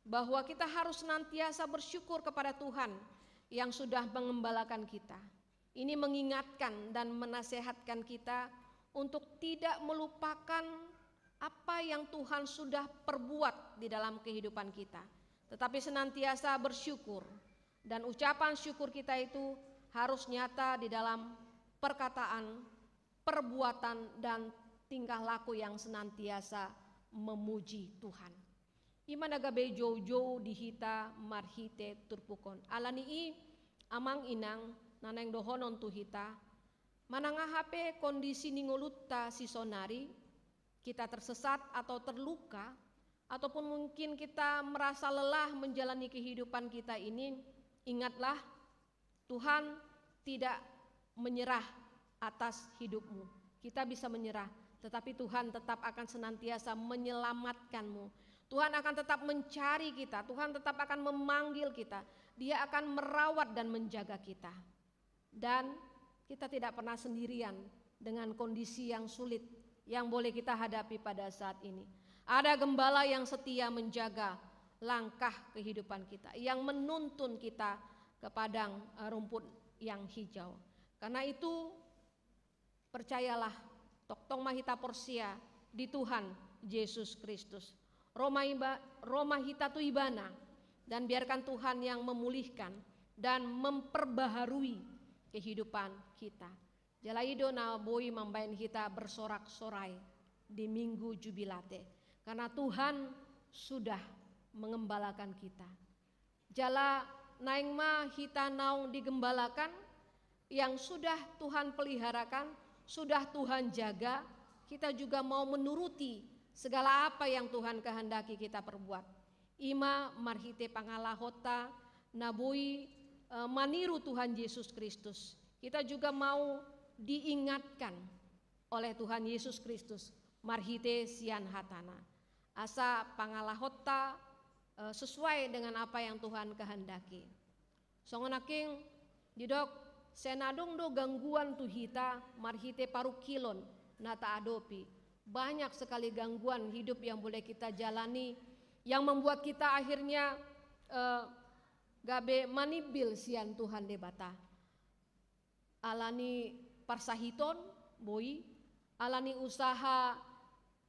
bahwa kita harus senantiasa bersyukur kepada Tuhan yang sudah mengembalakan kita. Ini mengingatkan dan menasehatkan kita untuk tidak melupakan apa yang Tuhan sudah perbuat di dalam kehidupan kita, tetapi senantiasa bersyukur. Dan ucapan syukur kita itu harus nyata di dalam perkataan, perbuatan, dan tingkah laku yang senantiasa memuji Tuhan. I ma na gabe joujou di hita marhite turpuk on. Ala ni i, amang inang, na naeng dohonon tu hita, manang aha pe kondisi ni ngolunta sisonari, kita tersesat atau terluka, ataupun mungkin kita merasa lelah menjalani kehidupan kita ini, ingatlah, Tuhan tidak menyerah atas hidupmu. Kita bisa menyerah, tetapi Tuhan tetap akan senantiasa menyelamatkanmu. Tuhan akan tetap mencari kita, Tuhan tetap akan memanggil kita. Dia akan merawat dan menjaga kita. Dan kita tidak pernah sendirian dengan kondisi yang sulit yang boleh kita hadapi pada saat ini. Ada gembala yang setia menjaga langkah kehidupan kita, yang menuntun kita ke padang, eh, rumput yang hijau. Karena itu, percayalah, tongtong ma hita porsea di Tuhan Yesus Kristus. Ro ma iba-, ro ma hita tu Ibana, dan biarkan Tuhan yang memulihkan dan memperbaharui kehidupan kita. Jala i do na boi mambaen hita bersorak-sorai di Minggu Jubilate, karena Tuhan sudah mengembalakan kita. Jala naeng ma hita naung digembalakan, yang sudah Tuhan peliharakan, sudah Tuhan jaga, kita juga mau menuruti segala apa yang Tuhan kehendaki kita perbuat. I ma marhite pangalahonta na boi, eh, maniru Tuhan Yesus Kristus. Kita juga mau diingatkan oleh Tuhan Yesus Kristus marhite sian hata-Na. Asa pangalahonta, eh, sesuai dengan apa yang Tuhan kehendaki. Songon nangkin didok, sai na adong do gangguan tu hita marhite parungkilon na taadopi. Banyak sekali gangguan hidup yang boleh kita jalani, yang membuat kita akhirnya, eh, gabe manimbil sian Tuhan Debata. Ala ni parsahiton, boi, ala ni usaha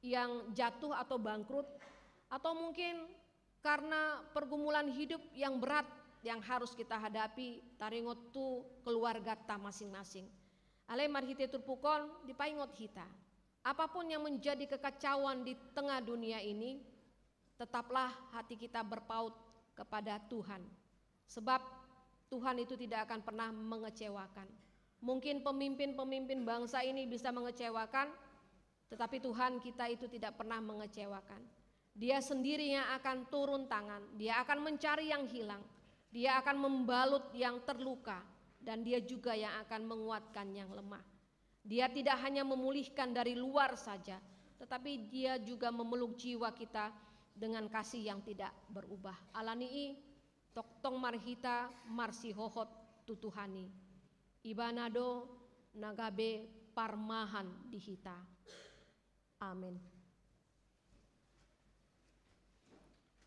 yang jatuh atau bangkrut, atau mungkin karena pergumulan hidup yang berat yang harus kita hadapi, taringot tu keluargata masing-masing. Alai marhite turpuk on dipaingot hita, apapun yang menjadi kekacauan di tengah dunia ini, tetaplah hati kita berpaut kepada Tuhan. Sebab Tuhan itu tidak akan pernah mengecewakan. Mungkin pemimpin-pemimpin bangsa ini bisa mengecewakan, tetapi Tuhan kita itu tidak pernah mengecewakan. Dia sendiri yang akan turun tangan, Dia akan mencari yang hilang, Dia akan membalut yang terluka, dan Dia juga yang akan menguatkan yang lemah. Dia tidak hanya memulihkan dari luar saja, tetapi Dia juga memeluk jiwa kita dengan kasih yang tidak berubah. Ala ni i, tongtong marhita marsihohot tu Tuhan i. Ibana do na gabe parmahan di hita. Amen.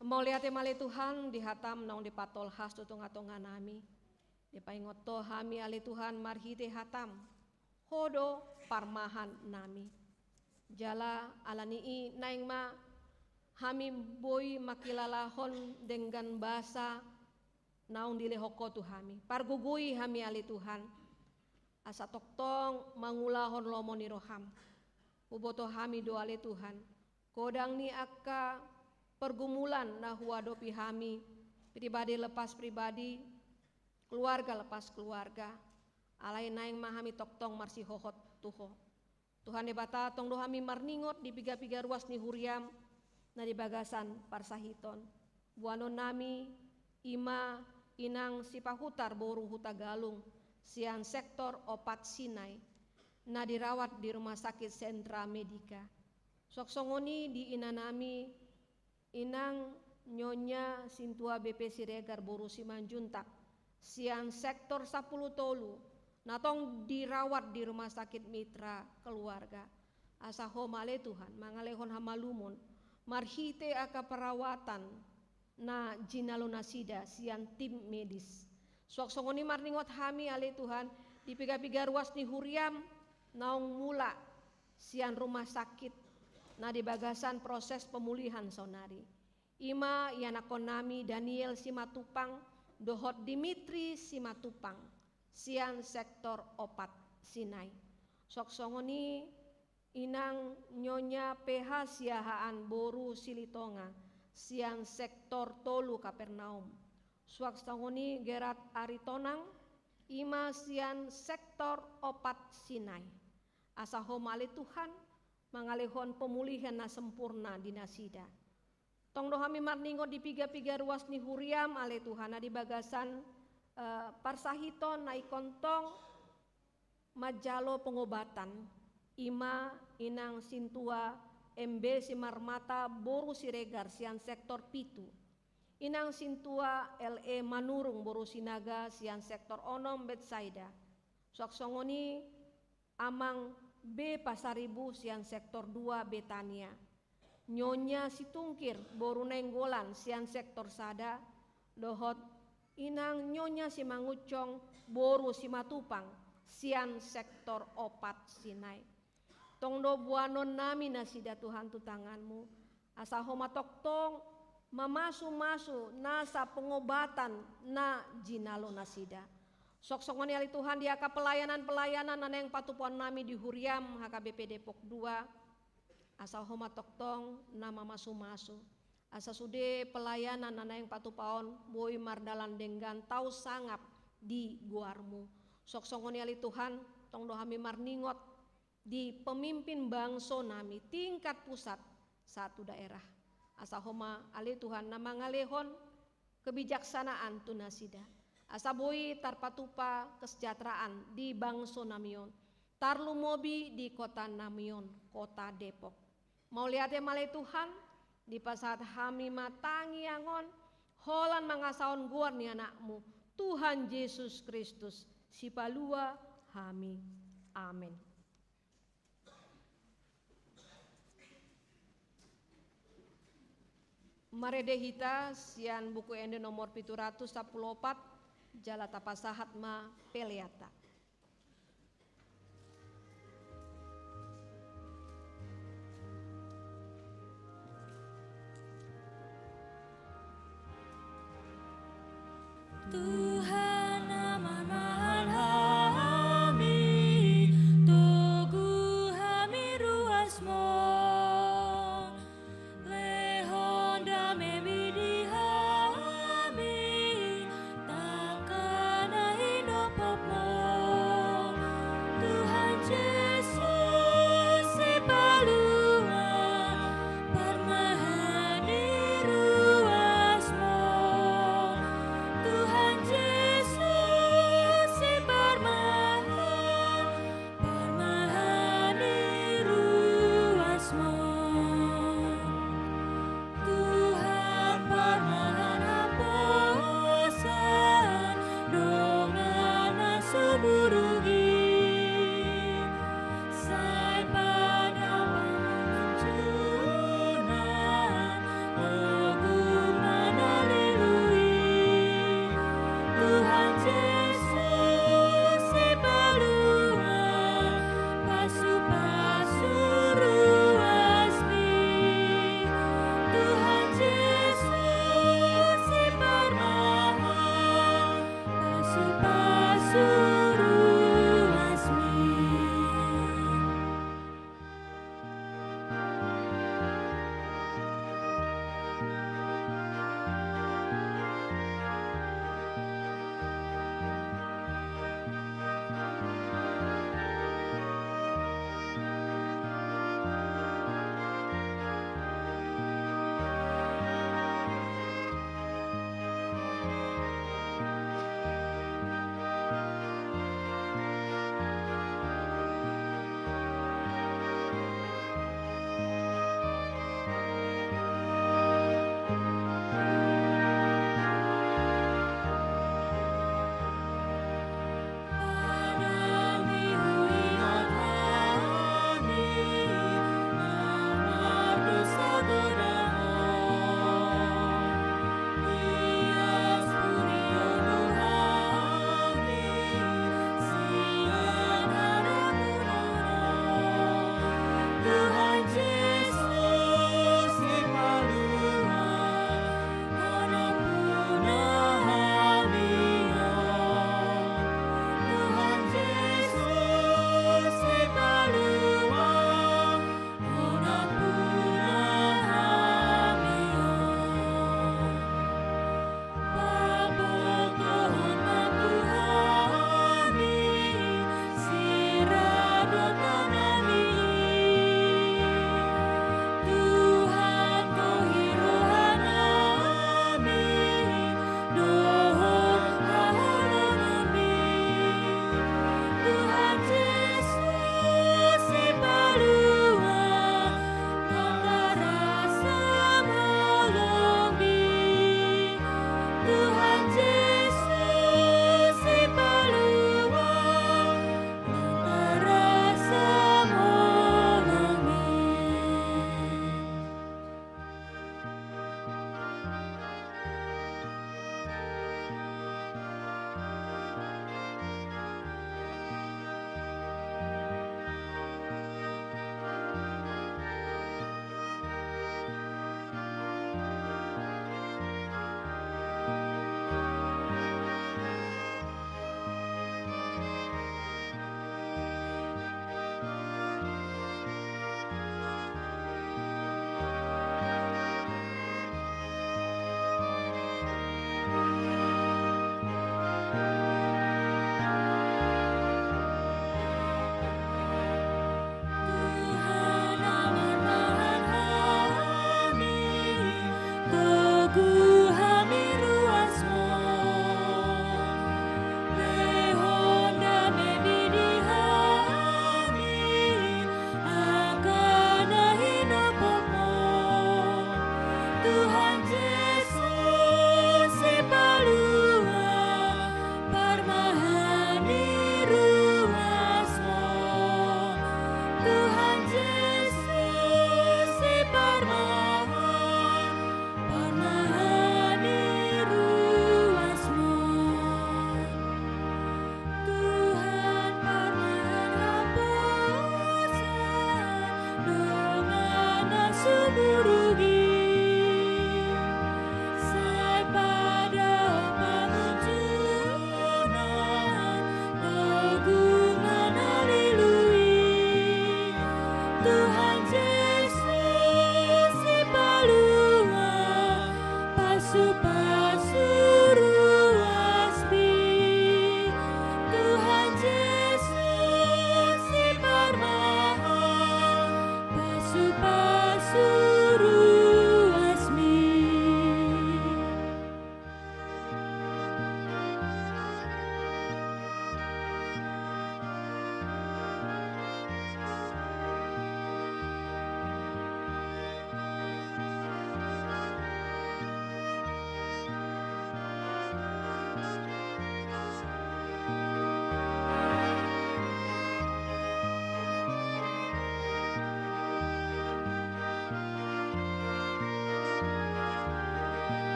Mauliate ma ale Tuhan di hataM naung dipatolhas tu tonga-tonga nami. Dipaingot Ho hami ale Tuhan marhite hataM. Ho do parmahan nami. Jala ala ni i naeng ma hami boi mangkilalahon denggan basa naung dilehon Ho tu hami. Pargogoi hami ale Tuhan, asa tongtong mangulahon lomo ni rohaM. Huboto hami do ale Tuhan, godang ni angka pergumulan na huadopi hami, pribadi lepas pribadi, keluarga lepas keluarga, alai naeng ma hami tongtong marsihohot tu Ho. Tuhan Debata, tong do hami marningot di piga-piga ruas ni huriaM na di bagasan parsahiton. Boanon nami i ma inang Sipahutar boru Hutagalung sian sektor opat Sinai, na dirawat di Rumah Sakit Sentra Medica. Suang songon i di ina nami, inang Nyonya Sintua B P Siregar boru Simanjuntak, sian sektor sampulu tolu, na tong dirawat di Rumah Sakit Mitra Keluarga. Asa Ho ma ale Tuhan mangalehon hamalumon marhite angka perawatan na jinalo nasida sian tim medis. Suang songon i marningot hami ale Tuhan, di piga-piga ruas ni huriaM naung mulak sian rumah sakit, na di bagasan proses pemulihan saonari. I ma ianakhon nami Daniel Simatupang dohot Dimitri Simatupang sian sektor opat. Sinai. Suang songon i inang Nyonya P H Siahaan boru Silitonga sian sektor tolu Kapernaum. Suang songon i Gerard Aritonang, i ma sian sektor opat Sinai. Asa Ho ma ale Tuhan, mangalehon pemulihan na sempurna di nasida. Tong do hami marningot di piga-piga ruas ni huriaM ale Tuhan, na di bagasan, eh, parsahiton na ingkon tong manjalo pengobatan, i ma inang sintua M B Simarmata boru Siregar sian sektor pitu. Inang sintua L E Manurung boru Sinaga sian sektor onom Betsaida. Suang songon i amang B Pasaribu sian sektor dua Betania. Nyonya Situngkir boru Nainggolan sian sektor sada, dohot inang Nyonya Simangunsong boru Simatupang sian sektor opat Sinai. Tong do boanonnami nasida Tuhan tu tanganMu, asa Ho ma tongtong mamasu-masu nasa pengobatan na jinalo nasida. Suang songon i ale Tuhan di angka pelayanan-pelayanan na naeng patupaonnami di huriaM H K B P Depok dua, asa Ho ma tongtong na mamasu-masu. Asa sude pelayanan na naeng patupaon boi mardalan denggan tau sangap di goarMu. Suang songon i ale Tuhan, tong do hami marningot di pemimpin bangsonami tingkat pusat sahat tu daerah. Asa Ho ma ale Tuhan na mangalehon kebijaksanaan tu nasida. Asa boi tarpatupa kesejahteraan di bangsonami on, tarlumobi di kotanami on, kota Depok. Mauliate ma ale Tuhan, dipasahat hami ma tangiang on, holan mangasahon goar ni AnakMu, Tuhan Jesus Kristus, Sipalua hami. Amen. Marende hita sian Buku Ende nomor pitu ratus sampulu opat, jala tapasahat ma peleanta. Tuhan na manahan hami, togu hami ruasMu, lehon damemi di hami, tangkas na hinophopMu.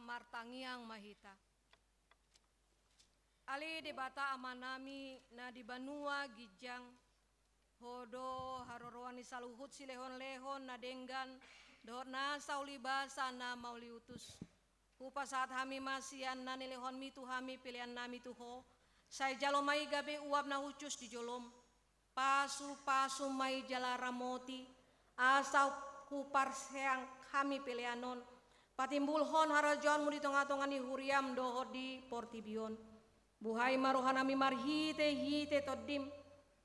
Martangiang ma hita. Ale Debata Amanami na di banua ginjang, Ho do haroroan ni saluhut silehonlehon na denggan dohot nasa ulibasa na mauliutus. Hupasahat hami ma sian na nilehonmi tu hami peleannami tu Ho, sai jalo ma i gabe uap na hushus di jolom. Pasupasu ma i jala ramoti, asa huparseang hami pelean on, patimbulhon harajaonmu di tongatonga ni huriam dohot di portibi on. Buhai ma rohanami marhitehite Tondim,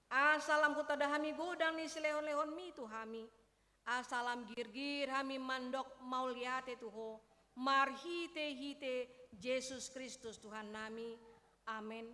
asa lam hutanda hami godang ni silehonlehonmi tu hami, asa lam girgir hami mandok mauliate tu Ho, marhitehite Jesus Kristus Tuhannami. Amen.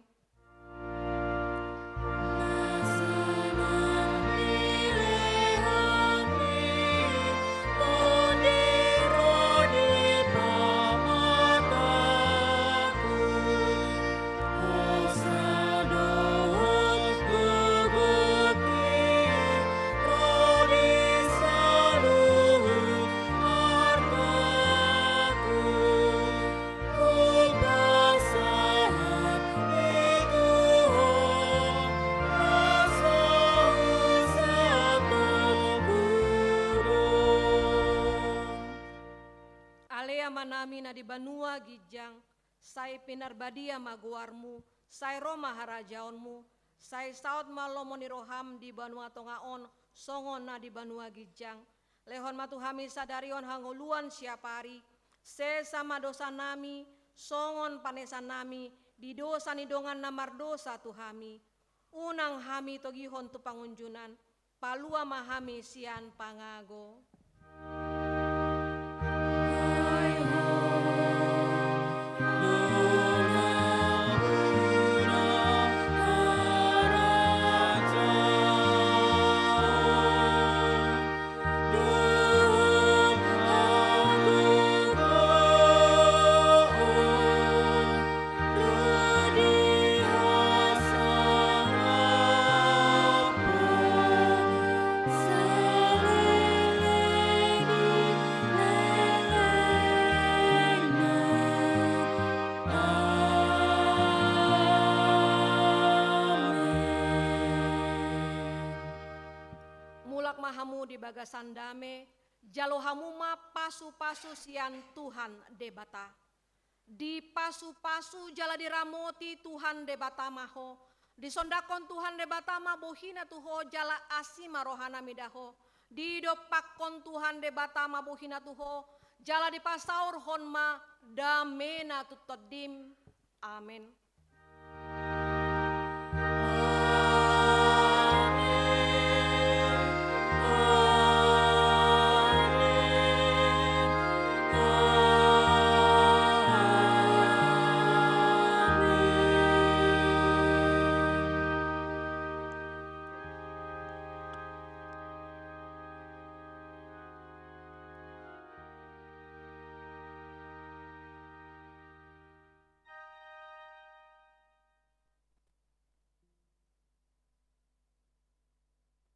Ale Amanami na di banua ginjang, sai pinarbadia ma goarmu, sai ro ma harajaonmu, sai saut ma lomo ni roham di banua tonga on, songon na di banua ginjang. Lehon ma tu hami sadari on hangoluan siapari, sesa ma dosanami, songon panesanami di dosa ni dongan na mardosa tu hami. Unang hami togihon tu pangunjunan, palua ma hami sian pangago. Mulak ma hamu di bagasan dame, jalo hamu ma pasupasu sian Tuhan Debata. Dipasupasu jala diramoti Tuhan Debata ma ho. Disondangkon Tuhan Debata ma bohina tu ho jala asi ma rohana mida ho. Didompakkon Tuhan Debata ma bohina tu ho jala dipasaorhon ma damena tu tondim. Amen.